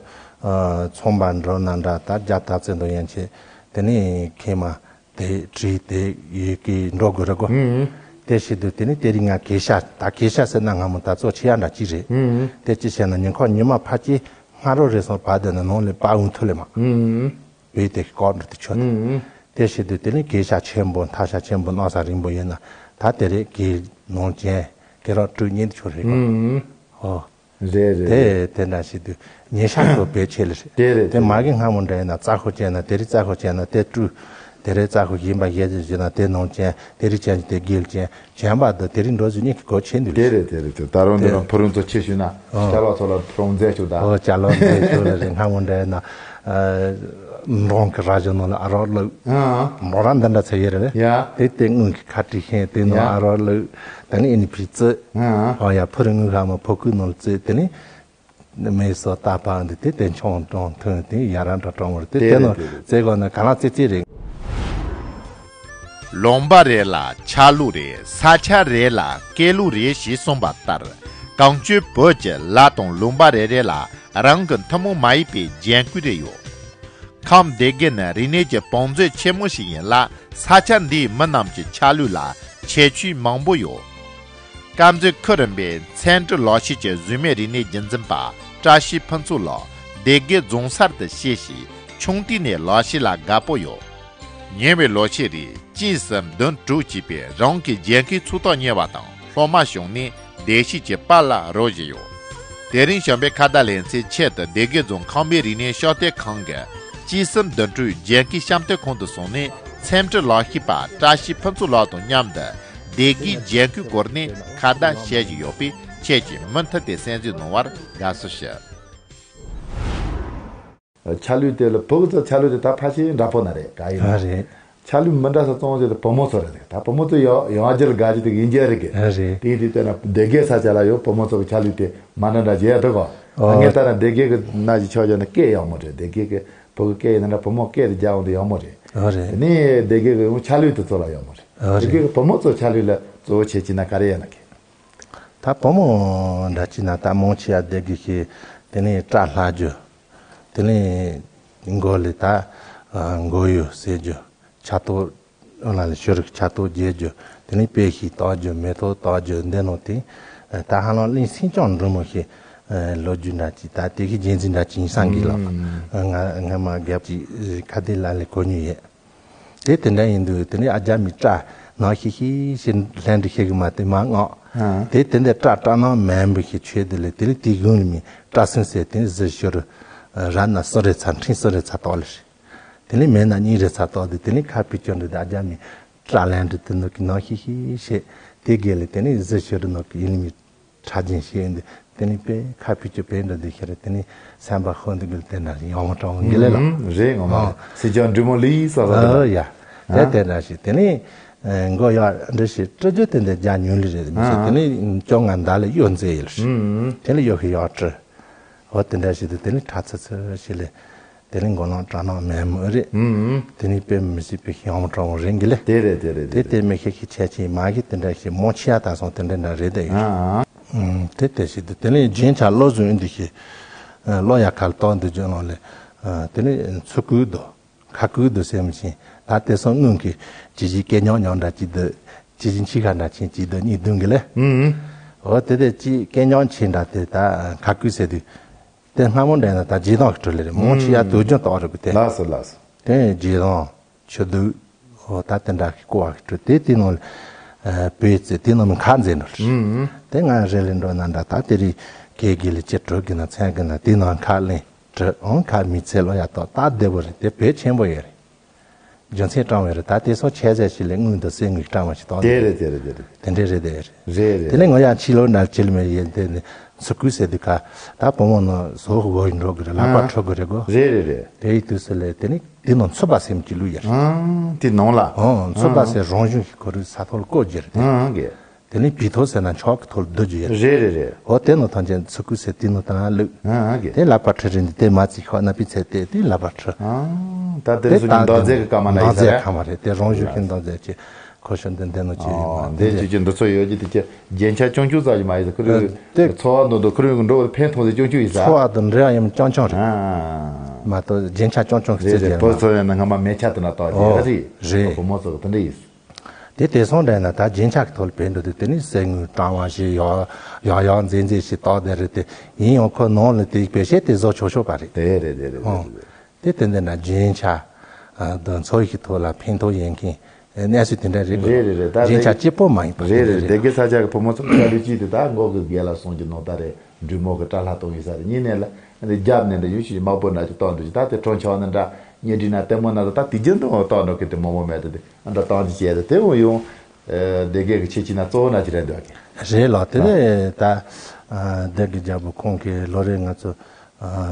ཚོང་པ་འགྲོ་ན་འདྲ་ད་རྒྱ་ད་བཙན་དུ་ཡན་ཆད་དེ་ནི་ཁེ་མ། དེ་བྲིས་དེ་ཡི་གེ་འགྲོ་དགོས་རེད་གོ། ཨུམ། དེ་བྱེད་དུས་དེ་ནི་དེ་རིང་ང་གེ་ཤ་ད་གེ་ཤ་ཟེར་ན་སྔ་མོ་ད་ཚོ་ཆེ་ཡ་འདྲ་ཅི་རེད། ཨུམ། དེ་ཅི་བྱས་ན་ཉིན་ཁོག་ཉི་མ་ཕ་ཅི་སྔ་རོ་རེ་སོང་བ་དེ་ན་ནང་ལས་པ་འུན་ཐུ་ལེ་མ། ཨུམ། བོད་དེ་ཀོ་འགྲོ་དུ་ཆོད་དེ། ཨུམ། དེ་བྱེད་དུས་དེ་ནི་གེ་ཤ་ཆེན་པོ་མཐའ་ཤ་ཆེན་པོ་གནག་ས་རིང་པོ་ཡོད་ན་ད་དེ་རེད་གེ་ནང་ཅན་གེ་རོ་དྲུག་ཉིན་དུ་ཆོད་རེད་གོ། ཨུམ། ཨོ། རེད་རེད་རེད། དེ་དེ་འདྲ་ཞིག་དུས་ཉེ་ཤག་ཏུ་བེད་ཆེ་ལ་རེད། དེ་རེད་དེ་དེ་མ་རེད། གི་སྔ་མོ་འདྲ་ཡིན་ན་རྩ་ཁོ་བྱས་ན་དེ་རི་རྩ་ཁོ་བྱས་ན་དེ་བཀྲུ། དེ་རི་རྩ་ཁོ་ཡིན་པ་ཡེ་ཟེར་ཞུ་ན་དེ་ནང་ཅན་དེ་རི་ཅན་དེ་དགེ་ལ་ཅན་བྱས་པ་དུ་དེ་རི་འགྲོ་ཟེར་གཉིས་ཀྱི་གོ་ཆེ་འདུག་དེ་རེད་དེ་རེད་དེ་ད་རུང་འདི་དེ་རང་ཕུ་རུང་ཚོ་ཆེ་ཞུ་ན་ཨོ། ཤ་བ་ཚོ་ལ་ཕུ་རུང་མཛད་ཆུག་ད། ཨོ་ཅ་ལོ་མཛད་ཆུག་ལ་རེད། སྔ་མོ་འདྲ་ཡིན་ན་ཨ་འབྲོང་གི་ར་ཇོ་ནང་ལ་ཨ་རོག་ལུག་ཨ་མོ་ར་འདི་འདྲ་ཚ་ཡེ་རེད། ཡ། དེ་དེ་དངུལ་གི་ཁ་བྲིས་ཤེས་དེ་ནང་ཡ། ཨ་རོག་ལུག་ད་ནི་ཨེ་ནི་ཕི་ཙི། ཨ། ཨོ་ཡ་ཕུ་རུང་ངུ་ཧ་མ་ཕོ་ཁུ་ནོར་ཙེ་དེ་ནི་མེ་སོ་ཏ་པ་འདི་དེ་དེ་ཆུང་གྲོང་ཐུང་དེ་ཡ་ར་འདྲ་གྲོང་བར་དེ་དེ་དེ་ནོ་རེད་དེ་རེད། ཙེ་གོ་ན་ག་ལ་ཙེ་ཙེ་རེད། ལུང་པ་རེ་ལ་ཆ་ལུགས་རེ་ས་ཆ་རེ་ལ་སྐད་ལུགས་རེ་ཞེས་གསུངས་པ་ལྟར་གངས་ཅན་བོད་ཀྱི་ལ་དང་ལུང་པ་རེ་རེ་ལ་རང་གི་ཐུན་མོང་མ་ཡིན་པའི་རྒྱན་སྐུལ་རེ་ཡོད། ཁམས་སྡེ་དགེ་ནི་རིག་གནས་ཀྱི་བང་མཛོད་ཆེན་མོ་ཞིག་ཡིན་ལ་ས་ཆ་འདིའི་མི་རྣམས་ཀྱི་ཆ་ལུགས་ལ་ཁྱད་ཆོས་མང་པོ་ཡོད། དཀར་མཛེས་ཁུལ་རིམ་པའི་མཚན་སྤྲུལ་ལག་ཤེས་ཀྱི་གཟུགས་མེད་རིག་གནས་རྒྱུན་འཛིན་པ་བཀྲ་ཤིས་ཕུན་ཚོགས་ལགས་སྡེ་དགེ་རྫོང་སར་དུ་སྐྱེས་ཤིང་ཆུང་དུས་ནས་ལག་ཤེས་ལ་དགའ་པོ་ཡོད། ཉེ་བའི་ལོ་ཤས་རིང་གཅིག་གསུམ་བདུན་དྲུག་ཅེས་པའི་རང་གི་རྒྱལ་ཁའི་ཚོགས་ཐོག་གཉེར་བ་དང་སློབ་མ་བྱུང་ནས་སྡེ་སྲིད་ཀྱི་པར་ལ་རོལ་བཞིན་ཡོད། དེ་རིང་བྱམས་པའི་ཁ་བརྡ་ལེ་ཚན་ཆེད་དུ་སྡེ་དགེ་རྫོང་ཁམས་པའི་རིག་གནས་ཤོག་ལྟའི་ཁང་གི་གཅིག་གསུམ་བདུན་དྲུག་རྒྱལ་ཁའི་བཤམས་སྟོན་ཁང་དུ་སོང་ནས་མཚན་སྤྲུལ་ལག་ཤེས་པ་བཀྲ་ཤིས་ཕུན་ཚོགས་ལགས་དང་མཉམ་དུ་སྡེ་དགེའི་རྒྱལ་ཁའི་སྐོར་ནས་ཁ་བརྡ་བྱེད་བཞིན་ཡོད་པས་ཁྱེད་ཀྱིས་མུ་མཐུད་དེ་གསན་གཟིགས་གནང་བར་དགའ་བསུ་ཞུ། ཆ་ལུགས་དེ་ལ་བོད་ཀྱི་ཆ་ལུགས་དེ་ད་ཕལ་ཆེར་འདྲ་པོ་ན་རེད་ག་ཡིན་ན། ཨ་རེད། ཆ་ལུགས་མི་འདྲ་ས་གཙོ་བོ་དེ་བུ་མོ་ཚོ་རེད། ད་བུ་མོ་ཚོ་ཡོང་ཡོང་རྒྱུར་དགའ་རྒྱུ་དེ་ཡིན་རྒྱུ་རེད་གི། ཨ་རེད། དེ་དེ་ལྟར་ན་སྡེ་དགེ་ས་ཆ་ལ་ཡོད་བུ་མོ་ཚོ་གི་ཆ་ལུགས་དེ་མ་འདྲ་འདྲ་བྱས་འདུག་གོ། ཨོ། ངས་ལྟར་ན་སྡེ་དགེ་གི་ན་གི་ཆོས་བྱས་ན་སྐད་ཡག་མོ་རེད། སྡེ་དགེ་གི་བུ་གི་སྐད་ཡིན་ན་འདྲ་བུ་མོ་སྐད་དེ་རྒྱག་འོང་དེ་ཡག་མོ་རེད། ཨོ་རེད། དེ་ནས་སྡེ་དགེ་གི་ཡང་ཆ་ལུགས་དེ་ཚོ་ལ་ཡག་མོ་རེད། ཨོ་རེད། སྡེ་དགེ་གི་བུ་མོ་ཚོ་ཆ་ལུགས་ལ་གཙོ་བོ་བྱེད་ཀྱི་ན་ག་རེ་ཡིན་ན་གི། ད་བུ་མོ་འདྲ་ཅིག་ན་ད་མང་ཆེ་བ་སྡེ་དགེ་གི་དེ་ནས་སྐྲ་ལྷག་རྒྱུ། དེ་ནས་མགོ་ལ་ད་མགོ་ཡུ་ཟེར་རྒྱུ། ཕྱག་ཏོ་ལ་ལ་ཤོ་རུ་ཕྱག་ཏོ་རྒྱས་རྒྱུ། དེ་ནས་དཔེ་ཞིག་བཏགས་རྒྱུ་མེ་ཏོག་བཏགས་རྒྱུ་འདི་ནང་དེ། ད་ཧ་ལམ་གླིང་སེང་ལྕམ་འབྲུག་མོ་ཞིག་ལོ་རྒྱུས་འདྲ་ཅིག་ད་དེ་གི་རྒྱན་འཛིན་འདྲ་ཅིག་ཡིན་སང་གི་ལགས། ང་ང་མ་རྒྱབ་ཅིག་ཁ་བརྡའི་ལ་ལས་གོ་མྱོང་ཡོད། དེ་དེ་འདྲ་ཡིན་དུས་དེ་ནས་ཨ་རྒྱ་མི་སྐྲ་ནག་ཤིག་ཤིག་ཞིག་ལྷན་འདྲི་ཤེས་གི་མ་དེ་མ་ངག་ཨ། དེ་དེ་འདྲ་སྐྲ་སྐྲ་ནག་མན་པོ་ཞིག་ཆོས་དེ་ལས་དེ་ནས་དེ་གུང་ལ་མི་སྐྲ་སུན་ཟེར་དེ་ནས་གཟི་ཤོར་ར་ན་སུ་རེ་ཚ་འཕྲིན་སུ་རེ་ཚ་ཏོག་ལེ་རེད། དེ་ནས་མེད་ན་གཉིས་རེ་ཚ་ཏོག་དེ་དེ་ནས་ཁ་ཕི་ཅོ་འདྲི་དེ་ཨ་རྒྱ་མི་སྐྲ་ལྷན་འདྲི་དེ་ནོ་གི་ནག་ཤིག་ཤིག་ཤེས་དེ་གེ་ལས་དེ་ནས་གཟི་ཤོར་ནོ་གི་ཡིན་ལ་མི། ཁྲ་རྒྱན་ཞིག་ཡིན་དེ་དེ་ནི་དཔེ་ཁ་ཕུད་ཀྱི་དཔེ་འདྲ་འདི་ཤར་དེ་ནི་སེམས་པ་ཧོན་དུ་གུལ་དེ་འདྲ་ཡོང་གྲོང་གི་ལེ་ལ། ཨུམ། རེད་ངོ་མ་རེད། ཨོ། སེ་ཅང་འབྲི་མོ་ལི་ས་ས་ཨོ་དེ་ཡ། དེ་ཨ། དེ་འདྲ་ཞིག་དེ་ནི་ མགོ་ཡག་འདྲ་ཞིག་སྤྲི་རྒྱུ་དེ་འདྲ་རྒྱ་ཉུང་ལི་རེད་མི་ཚེ་དེ་ནས་ཅོ་ང་མདའ་ལ་གཡོ་མཛེས་ཡིན་ལ་ཧྲི་དེ་ལ་གཡོ་ཤི་ཡག་སྤྲི་འོ་དེ་འདྲ་ཞིག་དུ་དེ་ནས་ཁྲ་ཚི་ཚི་ཞིག་ལས། དེ་རིང་མགོ་ནག་སྐྲ་ནག་མེད་མོད་རེད། ཨུམ། དེ་ནི་དཔེ་མི་སྲིད་པའི་ཡང་མོ་གྲོང་རེད་འགི་ལེ། དེ་རེད་དེ་རེད་དེ་དེ་རེད། དེ་མི་ཤེས་ཤེས་ཆེ་ཆེ་མ་གི་དེ་འདྲ་ཞིག་མོ་ཆེ་ཡ་ད་སོང་དེ་འདྲ་འདྲ་རེད་དེ་ཡོད། ཨ་ཨ། ཨུམ། དེ་དེ་ཞིག་དེ་དེ་ནི་རྒྱན་ཆ་བློ་བཟུང་འདི་ཞིག་བློ་ཡ་ཁར་གཏོང་འདི་བརྗོད་ནང་ལེ། དེ་ནི་ཚུ་ཀུ་དོ་ཁ་ཀུ་དོ་སེམས་ཤིང་ད་དེ་སོང་དངུལ་གི་ཇི་ཇི་སྐད་ཉོག་ཉོག་འདྲ་ཅིག་དུ་ཇི་ཇི་འཆི་ཁ་འདྲ་ཆེན་ཅིག་དུ་གཉིས་བདུན་གི་ལེ། ཨུམ། འོ་དེ་དེ་ཅི་སྐད་ཉོག་ཆེན་འདྲ་དེ་ད་ཁ་ཀུ་ཟེར་དུས། དེ་སྔ་མོ་འདྲ་ན་ད་རྗེས་དང་གི་གྲོལ་ལེ་རེད་མོ་ཆི་ཡ་དུ་རྒྱུན་དག་རེད་གི་དེ། ལགས་སོ་ལགས་སོ། དེ་རྗེས་དང་ཆུ་དུག་ཨོ་ད་དེ་འདྲ་གི་ཀོ་བ་གི་གྲོལ་དེ་དེ་ནང་ལ་བོད་ཚེ་དེ་ནང་མི་ཁ་འཛེན་འགྲོ་ལེ། ཨུམ། དེ་ང་རེ་ལེ་འགྲོ་ན་འདྲ་ད་དེ་རི་ཀེ་གི་ལི་ཅི་གྲོལ་གི་ན་མཚན་གི་ན་དེ་ནང་ཁ་ལེན་གྲོལ་ཨོ་ཁ་མི་ཚེ་ལོ་ཡ་དོ་ད་བདེ་བོ་རེད་དེ་བོད་ཆེན་པོ་ཡོད་རེད། རྒྱུ་མཚན་དྲང་བའི་རེད་ད་དེ་སོགས་ཆེ་ཟེར་ཞིག་ལས་དངུལ་འདི་སེ་དངུལ་སྤྲང་བ་ཞིག་དང་དེ་རེད་དེ་རེད་དེ་རེད། དེ་འདྲའི་རེད་དེ་རེད། རེད་རེད། དེ་ནས་ང་ཡང་ཕྱི་ལོགས་ནང་ཕྱི་ལོགས་མེད་ཡིན་དེ་ནི་ཚུ་ཀུ་ཟེར་དུས་ཁ་ད་བུ་མོ་ནང་བཟོ་དགོས་ཡིན་འགྲོ་གི་རེད་ལག་པ་ཨ། འཁྲུ་དགོས་རེད་གོ། རེད་རེད་རེད། དེ་ཡི་དུས་སུ་ལས་དེ་ནི་དེ་ནང་ཚུད་པ་སེམས་ཀྱི་ལུས་ཡར། ཨང་དེ་ནང་ལ། ཨང་ཚུད་པ་ཨང་སེ་རང་བྱུང་གི་ཁོ་རུ་ས་ཐོག་ལ་བཀོད་རྒྱུ་རེད་དེ། ཨང་གེ། དེ་ནས་བི་ཐོ་ཟེར་ན་མཆོག་གི་ཐོག་ལ་བསྡུ་རྒྱུ་ཡོད་རེད། རེད་རེད་རེད། ཨོ་དེ་ནོ་ཐང་ཅན་ཚུ་ཀུ་ཟེར་དེ་ནོ་ཐང་ལུག་ཨ་ཨ་གེ། དེ་ལག་པ་ཁྲི་རིན་དེ་མ་ཚིག་ཁོ་ན་པི་ཚེ་དེ་དེ་ལག་པ་ཁྲི། ཨ་ད་དེ་དེ་སུ་ད་ཉིན་འདག་རྫས་ཀྱི་སྐར་མ་ན་ཡི་འདག་ས་རྫས་ར། ཁ་མ་རེད་དེ་རང་བཞུགས་ཤིང་འདག་རྫས་ཀྱི་ཁོ་ཤོ་འདི་འདི་ནོ་ཅི་ཡིན་ཨོ་མ་འདི་དེ་ཅི་ཅི་འདི་ཚོ་ཡོད་ཀྱི་དེ་ཅི་རྒྱན་ཆ་ཅུང་ཅུང་ཙག་ཅི་མ་ཡིན་ཟེར་ཁུ་རུ་དེ་འཚོ་བ་འདུག་འདུག་ཁུ་རུ་འགྲོ་བའི་ཕན་ཐོགས་ཟེར་ཅུང་ཅུང་ཡིན་ས། འཚོ་བ་དང་འབྲེལ་བ་ཡང་ཅུང་ཅུང་རེད། ཨ་མ་གཏོགས་རྒྱན་ཆ་ཅུང་ཅུང་གི་རེད་རྩེ་རྒྱན་རེད་མ་བོད་ཚོ་ཡང་ན་སྔ་མ་མེ་ཆ་དེ་ན་བཏགས་ཨོ་རྒྱན་རེད། རེད། བུ་མོ་ཚོ་གི་དེ་འདྲ་ཡིན། དེ་དེང་སང་འདྲ་ན་ད་རྒྱན་ཆ་གི་ཐོག་ལ་བེད་འགྲོ་དུས་དེ་ནི་གསེར་དངུལ་གྲང་བ་ཞིག་ཡག་ཡག་ཡག་མཛེས་མཛེས་ཞིག་བཏགས་བསྡད་རེད་དེ་ཡིན་ཡང་ཁོ་ནང་ལ་དེ་བེད་སྤྱད་དེ་བཟོ་ཆོག་ཆོག་པ་རེད། དེ་རེད་དེ་རེད་ཨོ། དེ་རེད་དེ་དེ་འདྲ་ན་རྒྱན་ཆ་དང་འཚོ་བའི་ཐོག་ལ་ཕན་ཐོགས་ཡོད་མཁན་གནས་ཚུལ་དེ་འདྲ་རེད་དགོས། རེད་རེད་རེད་ད་རྒྱན་ཆ་དེ་གཅིག་པོ་མ་ཡིན་པ་རེད་དེ་རེད་རེད། སྡེ་དགེ་ས་ཆ་གི་བུ་མོ་ཚོ་ཆ་ལུས་གཅིག་དེ་ད་མགོ་གི་རྒྱལ་ལ་སོང་གི་ནོ་ད་རེད། འབྲི་མོ་གི་སྐྲ་ལྷག་གཏོང་ཡིན་ས་རེད་གཉིས་ནས་ལ་འདི་རྒྱབ་ནས་འདི་ཡུལ་ཞིག་དམག་པོ་འདྲ་ཅིག་གཏོང་འདུག་ཅིག་ད་དེ་ཁྲོམ་ཆོག་ནི་འདྲ་གཉེན་སྒྲིག་ན་ལྟད་མོ་ན་ད་དེ་རྒྱུན་དུ་གཏོང་འགྲོ་གི་དེ་མོ་མོ་མེད་དེ་དེ་འདྲ་གཏོང་ཅི་བྱས་ཏེ་དེ་འོ་ཡོང་སྡེ་དགེ་གི་ཆེ་ཆེ་ན་གཙོ་བོ་ན་ཅི་རེད་འདོད་གི། རེད་ལགས་དེ་ནས་ད་སྡེ་དགེ་རྒྱལ་པོ་ཁོང་གི་ལོ་རེ་ང་ཚོ་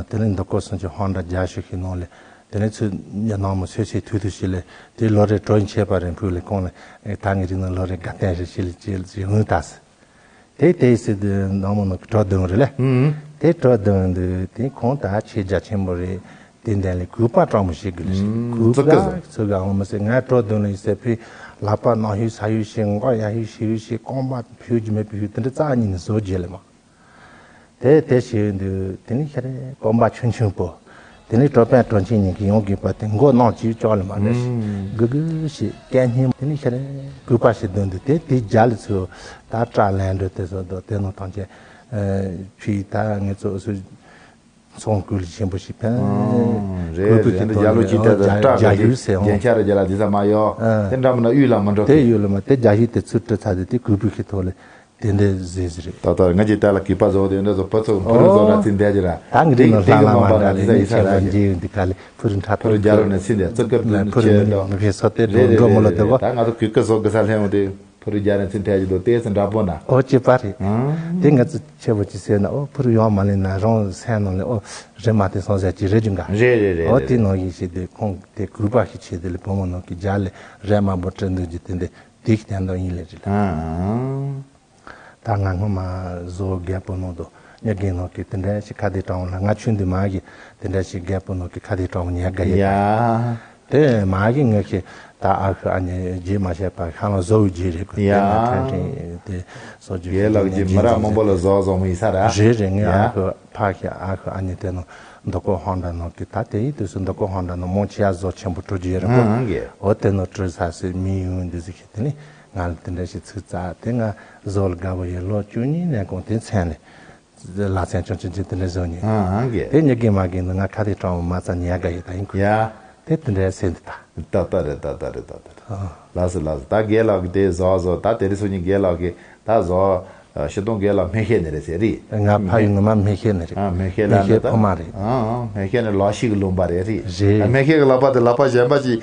དེ་ནས་འདི་ཀོ་སོང་ཅི་ཧོན་ད་རྒྱ་ཤུ་ཤི་ནང་ལས་དེ་ནས་ཚུ་ཉ་ནང་མོ་ཚོས་ཚེ་ཐུག་ཐུག་ཞིག་ལས་དེ་ལོ་རེ་གྲོ་ཡིན་ཆད་པ་རིང་ཕུག་ལས་ཁོང་ལས་ད་ངའི་རིགས་ནང་ལོ་རེ་དགའ་སྟོན་རེ་ཞིག་ལས་ཅི་ལས་ཅི་ངུ་ད་སི། དེ་དེ་སྲིད་དུ་ནང་མོ་ནང་གི་གྲོ་བདུན་རེད་ལེ། ཨུམ། དེ་གྲོ་བདུན་འདི་དེ་ཁོང་ད་ཆེ་རྒྱ་ཆེན་པོ་རེད། དེ་འདན་ལས་གུས་པ་དྲང་མོ་བྱེད་དགོས་ལེ་ཞེས། ཨུམ། གུས་ཙི་ཀི་པ་ཟེར། ཚོ་གི་ཨང་མ་ཟེར་ང་གྲོ་བདུན་ལ་ཡིན་ཟེར་ཕི་ལག་པ་ནང་ཧུས་ས་ཧུས་ཤེས་མགོ་ཡ་ཧུས་ཤེས་ཧུས་ཤེས་རྐང་པ་ཕུད་ཀྱི་མེད་པའི་ཧུས་དེ་འདྲ་རྩ་ཉིད་ནས་བཟོ་རྒྱུ་ལེ་མ། དེ་དེ་ཞེས་འདུག་དེ་ནི་ཤ་རེ་རྐང་པ་ཆུང་ཆུང་པོ། དེ་ནི་གྲོ་པན་གྲོ་ཆེན་ཉིན་གྱི་ཡོང་གི་པ་དེ་མགོ་ནང་ཅིག་ཅོག་ལ་མ་རེད། ཨུམ། གུ་གུ་ཞེས་སྐད་སྙན་དེ་ནི་ཤ་རེ་གུས་པ་ཞིག་འདོན་འདུག་དེ་དེ་རྒྱ་ལ་ཚུར་ད་སྐྲ་ལན་འགྲོ་དེ་ཚོ་དོ་དེ་ནང་ཐང་ཆེན་ཕི་ད་ངེད་ཚོ་སུ་ཚོང་ཀུ་ལ་ཆེན་པོ་ཞིག་ཕན། ཨུམ། རེད་གུས་པ་རེད་ཞིག་འདི་འདོན་རྒྱ་ལོ་ཅིག་དེ་ད་སྐྲ་རྒྱ་གི་ཡུལ་ཟེར་འོང་། རྒྱན་ཆ་ར་རྒྱ་ལ་དེ་ཚ་མ་ཡོ། ཨ། དེ་འདྲ་མིན་ན་དབུས་ལ་མི་འགྲོ་དེ་གི་ཡུལ་ལ་མ་དེ་རྒྱ་ཡུལ་དེ་ཚུར་སྤྲད་ཚར་དེ་དེ་གུས་པ་ཞིག་ཐོག་ལ། དེ་འདྲའི་ཟེར་ཟེར་རེད། ད་ལྟ་ང་ཅིག་ལྟ་ལ་གུས་པ་བཟོ་དེ་འདྲ་བཟོ་བུ་ཚོ་ཕུ་རུ་བཟོ་ན་ཚིག་འདས་ཀྱི་ར། ད་ངི་རིགས་ནང་ལྷ་ལ་མ་འདྲ་ལས་ནི་ཆེ་བ་འཇིག་ཡོད་འདི་ག་ལས་ཕུ་རུ་འཁྲབ་ཕུ་རུ་རྒྱ་རུ་ནས་ཚིག་འདས་བརྩི་བཀུར་ཕུ་རུ་ནི་ཕེ་སོ་དེ་འགྲོ་འགྲོ་མོ་ལ་དེ་གོ། ད་ང་ཚོ་གུས་བཀུར་བཟོ་གི་ས་ལྷན་འོང་དེ་ཕུ་རུ་རྒྱ་རུ་ནས་ཚིག་འདས་ཀྱི་འདུག་ལྟས་ཚེ་འདྲ་པོ་ན། ཨོ་ཅི་པ་རེད། དེ་ང་ཚོ་ཆེ་བོ་ཅི་ཟེར་ན་ཨོ་ཕུ་རུ་ཡོང་མ་ལེན་ན་རང་སེམས་ནང་ལས་ཨོ་རེད་མ་དེ་སོང་ཟེར་ཅི་རེད་ཅུང་ག་རེད་རེད་རེད། ཨོ་དེ་ནང་བཞིན་བྱས་ཏེ་ཁོང་དེ་གུས་པ་ཞིག་བྱས་དེ་ལས་བུ་མོ་ནང་གི་རྒྱ་ལས་རས་དམར་པོ་སྤྲད་འདུག་ཅི་དེ་འདི་དེ་གི་དན་དོ་ཡིན་ལས་རེད་ལ། ད་ང་སྔོན་མ་བཟོ་རྒད་པོ་ནང་དུ་ཉ་རྒན་ནང་གི་དེ་འདྲ་ཞིག་ཁ་བརྡའི་གྲངས་ལ་ང་ཆུང་དུས་མ་གི་དེ་འདྲ་ཞིག་རྒད་པོ་ནང་གི་ཁ་བརྡའི་གྲངས་ཉལ་དགའ་ཡོད། ཡ། དེ་མ་གི་ངས་ཀྱི་ད་ཨ་ཁུ་ཨ་ནེ་རྗེས་མ་བཤད་པ་ཁ་ལ་བཟོ་བའི་རྗེས་རེད་གོ། ཡ། དེ་ན་ཕན་ཕན་དེ་བཟོ་རྒྱུ་རྒན་ལགས་ཀྱི་མི་རབས་མང་པོ་ལ་བཟོ་བཟོ་མོ་ཡིན་ས་ར། རེད་རེད་ངས་ཡ། ཨ་ཁུ་ཕ་གི་ཨ་ཁུ་ཨ་ནེ་དེ་ནང་མདོ་ཀོ་ཧོང་འདྲ་ནང་གི་ད་དེ་ཡི་དུས་སུ་མདོ་ཀོ་ཧོང་འདྲ་ནང་མོ་ཆེ་ཡ་བཟོ་ཆེན་པོ་སྤྲོད་རྒྱུ་ཡོད་རེད་གོ། ཨང་ཨང་གི། འོ་དེ་ནང་སྤྲོད་ས་སི་མི་ཡོང་འདི་ཟིག་གི་དེ་ནི། ང་ལ་དེ་འདྲ་ཞིག་ཚིག་རྩ་དེ་ང་བཟོ་ལ་དགའ་བོ་ཡོད་ལོ་བཅུ་གཉིས་ནས་གོང་དེ་མཚན་ལས་ལ་མཚན་ཆུང་ཆུང་ཆུང་དེ་འདྲ་བཟོ་ཉེ། ཨང་ཨང་གི། དེ་ཉི་གི་མ་གི་ནི་ང་ཁ་དེ་སྤྲང་བོ་མ་རྩ་ཉལ་དགའ་ཡོད་ད་ཡིན་ཁུ། ཡ། དེ་དེ་འདྲ་སེ་འདི་ད། ཏག་ཏག་རེད་ཏག་ཏག་རེད་ཏག་ཏག་རེད། ཨ། ལགས་སོ་ལགས་སོ་ད་རྒན་ལགས་ཀྱི་དེ་བཟོ་བཟོ་ད་དེ་རིང་སང་ཉིན་རྒན་ལགས་ཀྱི་ད་བཟོ། ཤི་སྟོང་རྒན་ལགས་སྨན་ཤེས་ནི་རེད་ཟེར་རེད། ང་ཕ་ཡུལ་ངོ་མ་སྨན་ཤེས་ནི་རེད། ཨ་སྨན་ཤེས་ལ་སྨན་ཤེས་ནི་ད་ཕོ་མ་རེད། ཨ་ཨ་སྨན་ཤེས་ནི་ལག་ཤེས་ཀྱི་ལུང་པ་རེད་རེད། རེད། སྨན་ཤེས་ཀྱི་ལག་པ་དེ་ལག་པ་གཞན་པ་ཅིག་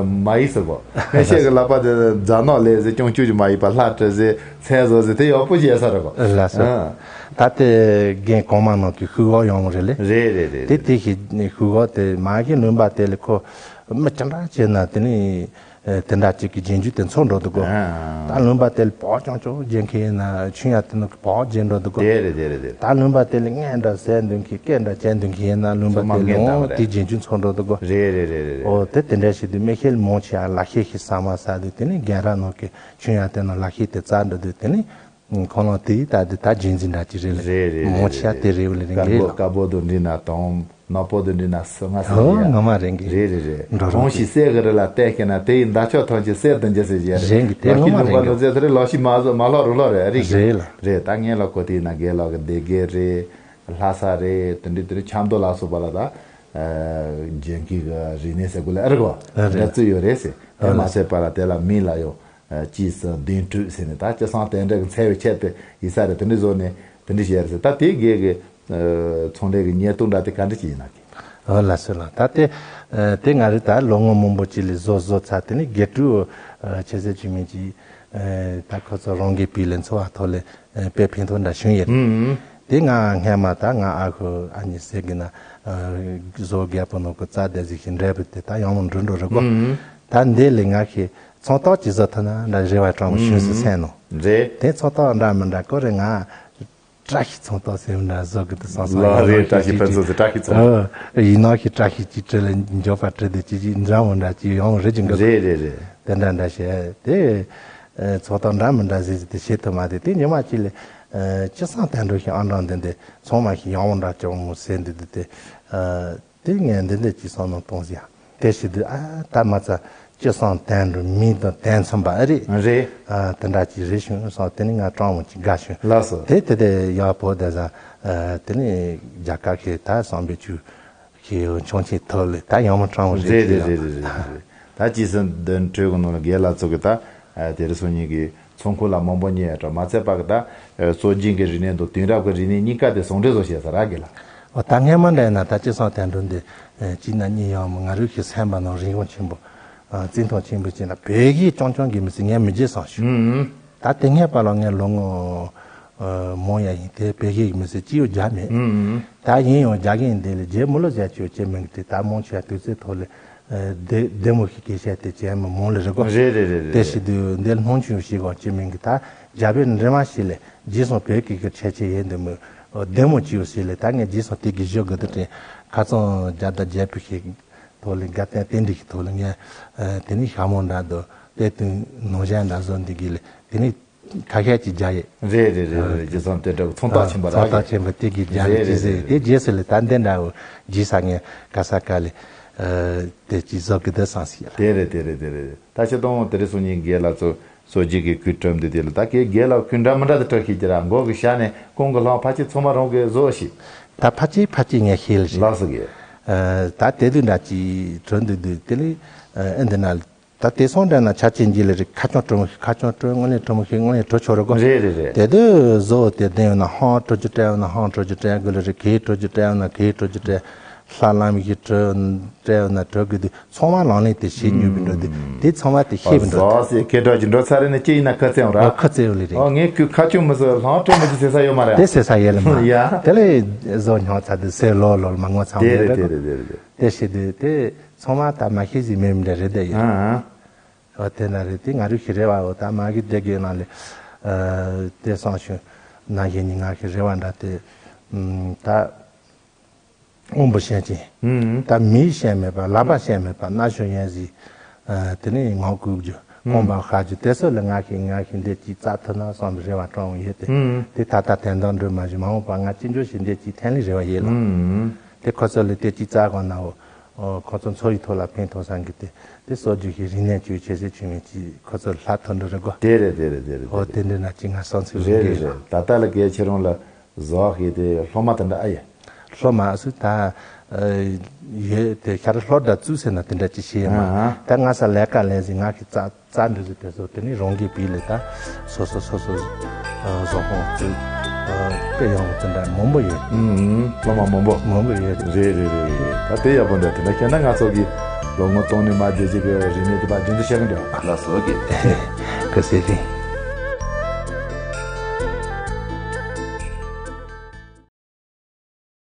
མ་ཡིན་ཟེར་གོ། སྨན་ཤེས་ཀྱི་ལག་པ་དེ་རྫ་ནག་ལས་ཟེར་སྐྱོང་བཅུག་ཅིག་མ་ཡིན་པ་ལྷ་བྲི་ཟེར་མཚན་བཟོ་ཟེར་དེ་ཡག་པོ་ཅིག་ཡོད་ས་རེད་གོ། ལགས་སོ། ཨ། ད་དེ་རྒན་གོང་མ་ནང་གི་ཤུག་འོག་ཡོང་རེད་ལེ། རེད་རེད་རེད། དེ་དེ་ཤི་ཤུག་འོག་དེ་མ་གི་ལུང་པ་དེ་ལས་ཁོ་མི་ཅི་འདྲ་བྱས་ན་དེ་ནི། ཨེ་དེ་འདྲ་ཅིག་གི་རྗེས་འཇུག་དེ་ཚོར་འགྲོ་འདུག་གོ། ཨ། ད་ལུང་པ་དེ་ལ་བག་ཅང་ཅང་རྗེས་མཁན་ཡིན་ན་ཆུང་ཡ་དེ་ནང་གི་བག་རྗེས་འགྲོ་འདུག་གོ། དེ་རེད་དེ་རེད་དེ་རེད། ད་ལུང་པ་དེ་ལ་སྔས་འདྲ་ཟས་འདོན་མཁན་སྐད་འདྲ་བྱས་འདོན་མཁན་ཡིན་ན་ལུང་པ་ཚང་མ་དེ་ལ་ངན་འདྲ་ཡང་མ་རེད། དེ་རྗེས་འཇུག་ཚོར་འགྲོ་འདུག་གོ། རེད་རེད་རེད་རེད། ཨོ་དེ་དེ་འདྲ་ཞིག་དུས་མི་ཤེས་མང་ཆེ་ཡ་ལག་ཤེས་ཤིག་ཟ་མ་ཟ་དུས་དེ་ནི་རྒན་ར་ནང་གི་ཆུང་ཡ་དེ་ནང་ལག་ཤེས་དེ་བཙལ་འགྲོ་དུས་དེ་ནི། ཁོ་རང་དེའི་ད་དེ་ད་རྗེས་འཛིན་འདྲ་ཅིག་རེད་ལ། རེད་རེད། མོ་རེད་ཆ་རེད། དེ་རེད་ལ་རེད་དཀར་པོ་ངེས་ལ། དཀར་པོ་དུ་འདྲི་ན་དང་ནག་པོ་དུ་འདྲི་ན་སུ་ང་སུ་ཨོ་ཡ། ངོ་མ་རེད་ངེས། རེད་རེད་རེད། འགྲོ་རོགས་གང་ཞིག་གསལ་གི་རེད་ལ་བལྟས་ཤེ་ན་དེ་ཡི་མདའ་ཆོག་ཐོན་ཅིག་གསལ་དུ་འཇལ་ཟེར་བྱས་རེད། རེད་ངེས་དེ་ལག་ཤི་ངོ་མ་ལུང་པ་རེད་ལུང་ངེས། ཚེ་དེ་རེད་ལག་ཤི་མ་བཟོ་མ་ལྷོག་རུ་ལྷོག་རེད་རེད། རེད་ལ། རེད་ད་ངེས་ལ་གོ་དེ་ཡིན་ན་རྒན་ལགས་གི་སྡེ་དགེ་རེད། ལྷ་ས་རེད་དུ་འདྲི་དུ་འདྲི་ཆབ་མདོ་ལ་སོགས་པ་ལ་ད། རྒྱན་གྱི་རིག་གནས་ཟེར་དགོས་ལ་ཨེ་རེད་གོ། ཨེ་རེད། འདྲ་བཙུགས་ཡོད་རེད་ཟེར། དེ་མ་ཟད་པ་ལ་དེ་ལ་མི་ལ་ཡོད། ཨ་གཅིག་སུ་བདུན་དྲུག་ཟེར་ནས་ད་སྤྱི་བསང་དེ་འདྲ་གི་འཚེ་བའི་ཆེད་དུ་ཡིན་ས་རེད་དེ་འདྲ་བཟོ་ནས་དེ་འདྲ་བྱས་རེད་ཟེར། ད་དེ་གས་ཀྱི་ཚོང་ལས་ཀྱི་ཉེས་རྡུང་འདྲ་དེ་ག་འདྲ་ཅིག་ཡིན་ན་གི། ཨོ་ལ་སོ་ལ་ད་དེ་དེ་ང་རེ་ད་ལོ་ངོ་མང་པོ་ཅིག་ལས་བཟོ་བཟོ་ཚར་དེ་ནི་དགེ་ཕྲུག་ཆེ་ཟེར་ཅུ་མིན་གྱི་ད་ཁོ་ཚོ་རང་གི་བུ་ལས་འཚོ་བ་ཐོག་ལས་དཔེ་ཕན་ཐོགས་འདྲ་བྱུང་ཡོད་རེད། དེ་ང་སྔས་མ་ད་ང་ཨ་ཁུ་ཨ་ནི་ཟེར་གི་ན་བཟོ་རྒད་པོ་ནང་གི་རྩ་དེ་ཟིག་ཞིག་འདྲ་བུ་དེ་ད་ཡང་མོ་འགྲོ་འགྲོ་རེད་གོ། ད་འདི་ལས་ང་ཁི་ཚོང་རྟགས་ཅིག་བཟོ་ཐུབ་ན་འདྲ་རེ་བ་དྲང་བོ་ཞུས་སུ་སེམས་ནང་། རེད། དེ་ཚོང་རྟགས་འདྲ་མི་འདྲ་ཀོ་རེ་ང་བཀྲ་ཤིས་ཚོང་རྟགས་ཟེར་འདྲ་བཟོ་གི་འདུག་བསམ་སོང་། ལ་རེད། བཀྲ་ཤིས་ཕུན་ཚོགས་ཟེར་བཀྲ་ཤིས་ཚོང་། ཨ་ཡིན་ནའང་ཁི་བཀྲ་ཤིས་ཅིག་བྲིས་ལ་འབྱོར་པ་བྲིས་དེ་ཅི་ཅི་འདྲ་མོ་འདྲ་ཅིག་ཡང་རེད་ཅིག་འགག་རེད་རེད་རེད། དེ་འདྲ་འདྲ་བྱས་དེ་ཚོང་རྟགས་འདྲ་མི་འདྲ་ཟེར་ཟེར་དེ་བྱེད་ཐུབ་མ་དེ་དེ་ཉི་མ་གཅིག་ལས་སྤྱི་བསང་དན་འགྲོ་ཞིང་ཨང་གྲངས་འདི་འདི་ཚང་མ་ཞིག་ཡང་མོ་འདྲ་ཅོག་མོ་ཟེར་འདི་འདི་དེ། དེ་ངས་འདི་འདྲ་ཅིག་བསམ་བློ་གཏོང་ཟིག་ཡ། དེ་བྱེད་དུས་ཨ་ད་མ་ཚད་སྤྱི་བསང་དན་འགྲོ་མི་དང་དན་མཚུངས་པ་ཨེ་རེད། རེད། ཨ་དེ་འདྲ་ཅིག་རེད་བྱུང་སོང་། དེ་ནི་ང་སྤྲང་བོ་ཅིག་དགའ་བྱུང་། ལགས་སོ། དེ་དེ་དེ་ཡག་པོ་དེ་ས་དེ་ནི་རྒྱ་གར་གྱི་ད་བསམ་པའི་ཆུ་གི་འཆང་ཆེན་ཐོག་ལས་ད་ཡང་མོ་སྤྲང་བོ་རེད་རེད་ཅིག་རེད་ཡ། རེད་རེད་རེད་རེད། ད་ཅི་སེ་འདོན་འཕྲོས་གི་ནང་ལ་རྒན་ལགས་ཚོ་གི་ད་དེ་རེད་སོང་ཉིད་ཀྱི། ཚོང་ཁུལ་ལ་མང་པོ་རྙེད་ཡོད་འགྲོ་མ་ཚད་པ་གི་ད་སྲོལ་རྒྱུན་གྱི་རིག་གནས་དང་དེང་རབས་ཀྱི་རིག་གནས་གཉིས་ཀ་དེ་ཟུང་འབྲེལ་བཟོ་བྱས་ས་ར་གི་ལ། འོ་ད་སྔས་མ་འདྲ་ཡིན་ན་ད་སྤྱི་བསང་དན་འགྲོ་འདི་གཅིག་ན་གཉིས་ཡོང་མོ་ང་རུ་ཤི་སེམས་པ་ནང་རིན་གོང་ཆེན་པོ་བརྩི་མཐོང་ཆེན་པོ་བྱས་ན་བོད་ཡིག་རྐྱང་རྐྱང་གི་མི་ཚེ་ངས་མི་བརྗེད་སོང་ཞུ། ད་དེ་སྔས་པ་ལ་ངས་ལོ་ངོ་མང་ཡ་ཡིན་དེ་བོད་ཡིག་མི་ཚེ་གཅིག་ཡོད་རྒྱ་མེད། ད་ཡིན་ཡང་རྒྱ་གིན་འདི་ལས་རྗེས་མི་ལོ་ཟེར་ཆོས་ཅེས་མིན་གི་དེ་ད་མང་ཆེ་བ་དུས་ཚོད་ཐོག་ལས། བདེ་བདེ་མོ་ཞིག་སྐད་ཆ་དེ་བྱས་མི་མང་ལ་རེ་གོ། རེད་རེད་རེད་རེད། དེ་བྱེད་དུས་འདིར་སྣང་ཆུང་ཞིག་གོ་ཅི་མིན་གི་ད་རྒྱ་བོད་འདྲེས་མ་ཞིག་ལས་རྗེས་སོང་བོད་ཀྱི་གི་ཁྲལ་ཆེ་ཡིན་འདི་མོ། བདེ་མོ་ཅི་ཡོད་ཞིག་ལས་ད་ངས་རྗེས་སོང་དེ་གི་ཞོ་གི་དུ་དྲན་ཁ་ཚང་རྒྱ་དང་རྒྱ་བོད་ཞིག་ཐོག་ལས་དགའ་ལྡན་རྟེན་འབྲེལ་གྱི་ཐོག་ལས་ངས་དེ་ནི་ཞྭ་མོ་འདྲ་འདུག་དེ་དུས་ནོར་ཞྭ་འདྲ་བཟོ་འདི་གི་ལས་དེ་ནི། ཁ་ཤས་ཀྱིས་རྒྱ་ཡིག་རེད་རེད་རེད་རེད། རྗེ་ཙོང་དེ་འདྲ་བོ་ཚོང་རྟགས་ཆེན་པོ་ར་ཚོང་རྟགས་ཆེན་པོ་དེ་གིས་རྒྱ་ཡིག་རེད་ཅི་ཟེར་རེད་དེ་རེད། རྗེས་སུ་ལས་ད་འདི་འདྲ་བོ་རྗེས་ས་ངས་ག་ས་ག་ལས་དེ་ཅི་བཟོ་གི་འདི་བསམ་སྲིད་ལ། དེ་རེད་དེ་རེད་དེ་རེད། ད་ཆེ་གཏོང་དེ་རེད་སོང་ཉིན་རྒན་ལགས་ཚོ་སོ་རྒྱུས་ཀྱི་ཁུལ་གྲུབ་འདི་དེ་ལ་ད་ཁྱེད་རྒན་ལགས་ཁུལ་འདྲ་མི་འདྲ་དུ་གྲགས་ཤིག་ཀྱི་ར་མགོ་གི་ཤ་ནས་ཀོང་གི་ལྷང་ཕ་ཆེ་ཚོ་མ་རང་གི་བཟོ་ཞིག་ད་ཕ་ཆེ་ཕ་ཆེ་ངས་ཤེས་ལ་ཞིག་ལགས་སོ་གི། ད་དེ་དུས་འདྲ་ཅི་གྲུབ་འདུག་འདུག་དེ་ལས་ཨེ་འདི་ན། ད་དེ་སོང་འདྲ་ན་ཆ་ཅན་གྱི་ལས་རིགས་ཁ་ཆུང་གྲོ་མོ་ཤིག་ཁ་ཆུང་གྲོ་དངོས་གནས་གྲོ་མོ་ཤིག་དངོས་གནས་གྲོ་ཆོ་རུ་གོ། རེད་རེད་རེད། དེ་དུས་བཟོ་དེ་ལྡན་ཡོད་ན་ཧང་གྲོ་རྒྱུ་སྤྲད་ཡོད་ན་ཧང་གྲོ་རྒྱུ་སྤྲད་དགོས་ལས་རིགས་གེ་གྲོ་རྒྱུ་སྤྲད་ཡོད་ན་གེ་གྲོ་རྒྱུ་སྤྲད། ལྷ་ལམ་གྱི་གྲོ་སྤྲད་ཡོད་ན་གྲོ་དགོས་དུས་ཚང་མ་ལང་ལེན་དེ་བྱེད་མྱོང་བའི་འགྲོ་དུས་དེ་ཚང་མ་དེ་ཤེས་པའི་འགྲོ་དུས། ཟོ་སེ་ཁེ་གྲོ་གྱི་འགྲོ་ཚར་རེ་ནས་ཅི་ཡིན་ན་ཁ་ཚེ་ཡོང་ར། ཨོ་ཁ་ཚེ་ཡོང་ལས་རེད། ཨོ་ངས་ཁུ་ཁ་ཆུང་མི་བཟོ་ལྷང་གྲོ་མི་བཟོ་ཟེར་ས་ཡོད་མ་རེད། དེ་ཟེར་ས་ཡོད་ལ་མ། ཡ། དེ་ལས་བཟོ་མྱོང་ཚར་དུས་སེ་ལོ་ལོ་ལ་མ་ངོ་ཚང་དེ་མེད་རེད་རེད་གོ། དེ་རེད་དེ་རེད་དེ། དེ་བྱེད་དུས་དེ་ཚང་མ་ད་མ་ཤེས་ཟིན་མེད་མི་འདྲ་རེད་དེ་ཡིན། ཨ་ཨ། འོ་དེ་ན་རེད་དེ་ང་རུ་ཤི་རེ་བ་འོ་ད་མ་གི་བདེ་དགེ་ན་ལེ། དེ་སང་ཞུ་ན་གཞན་ནི་ང་གི་རེ་བ་འདྲ་དེ་ད་དབང་པོ་ཤེས་ཅིང་ད་མིའི་ཤེས་མེད་པ་ལག་པ་ཤེས་མེད་པ་ན་ཤོ་ཡན་ཟི་དེ་ནི་ངང་བཀུག་རྒྱུ་དབང་པ་ཤ་རྒྱུ་དེ་སོགས་ལ་ང་གི་ང་གི་འདི་ཅིག་རྩ་ཐུབ་ན་བསམ་པའི་རེ་བ་དྲང་བ་ཡོད་དེ་དེ་ད་ལྟ་དན་རྟགས་འགྲོ་མ་བཞུ་མ་འོངས་པ་ང་ཅི་འཇོག་ཞིག་འདི་ཅིག་ཐན་ལི་རེ་བ་ཡོད་ལ། དེ་ཁོ་ཚོ་ལ་དེ་ཅི་རྩ་གོ་ན་འོ། ཁོ་ཚོ་འཚོ་བའི་ཐོག་ལ་ཕན་ཐོགས་སང་གི་དེ་དེ་སོ་རྒྱུ་ཞིག་རིག་གནས་ཀྱི་ཆེ་སེ་ཆུ་མེད་ཀྱི་ཁོ་ཚོ་ལྷ་ཐོ་འགྲོ་རེ་གོ། དེ་རེད་དེ་རེད་དེ་རེད། འོ་དེ་འདྲ་ན་ཅི་ང་སང་ཚུལ་རེད་རེད་རེད། ད་ལྟ་ལ་གལ་ཆེ་རུང་ལ་ཟོག་གི་དེ་སློབ་མ་དེ་འདྲ་ཨ་ཡེ། སློབ་མ་སུ་ད་ཡོད་དེ་ཤར་སློབ་གྲྭ་བཙུགས་ཟེར་ན་དེ་འདྲ་ཅི་ཤེས་ཡོད་མ། ད་ང་ས་ལས་ཀ་ལས་ཟིན་ང་གི་རྩ། རྩ་འདི་ཚོ་དེ་ཚོ་དེ་ནི་རང་གི་བི་ལས་ད་སོ་སོ་སོ་སོ་བཟོ་ཁང་བཙུགས་དཔེ་ཡོང་བ་དེ་འདྲ་མང་པོ་ཡོད། ཨུམ་སློབ་མ་མང་པོ་མང་པོ་ཡོད། རེད་རེད་རེད་རེད། ད་དེ་ཡག་པོ་འདྲ་དེ་འདྲ་ཁྱེད་ན་ང་ཚོ་གི་ལོ་ངོ་སྟོང་ནས་མ་བརྒྱད་ཅུ་གི་རིག་གནས་དེ་བ་རྒྱུན་དུ་བཤད་གི་འདྲ། ལགས་སོ་གི་ག་ཟེ་རེད།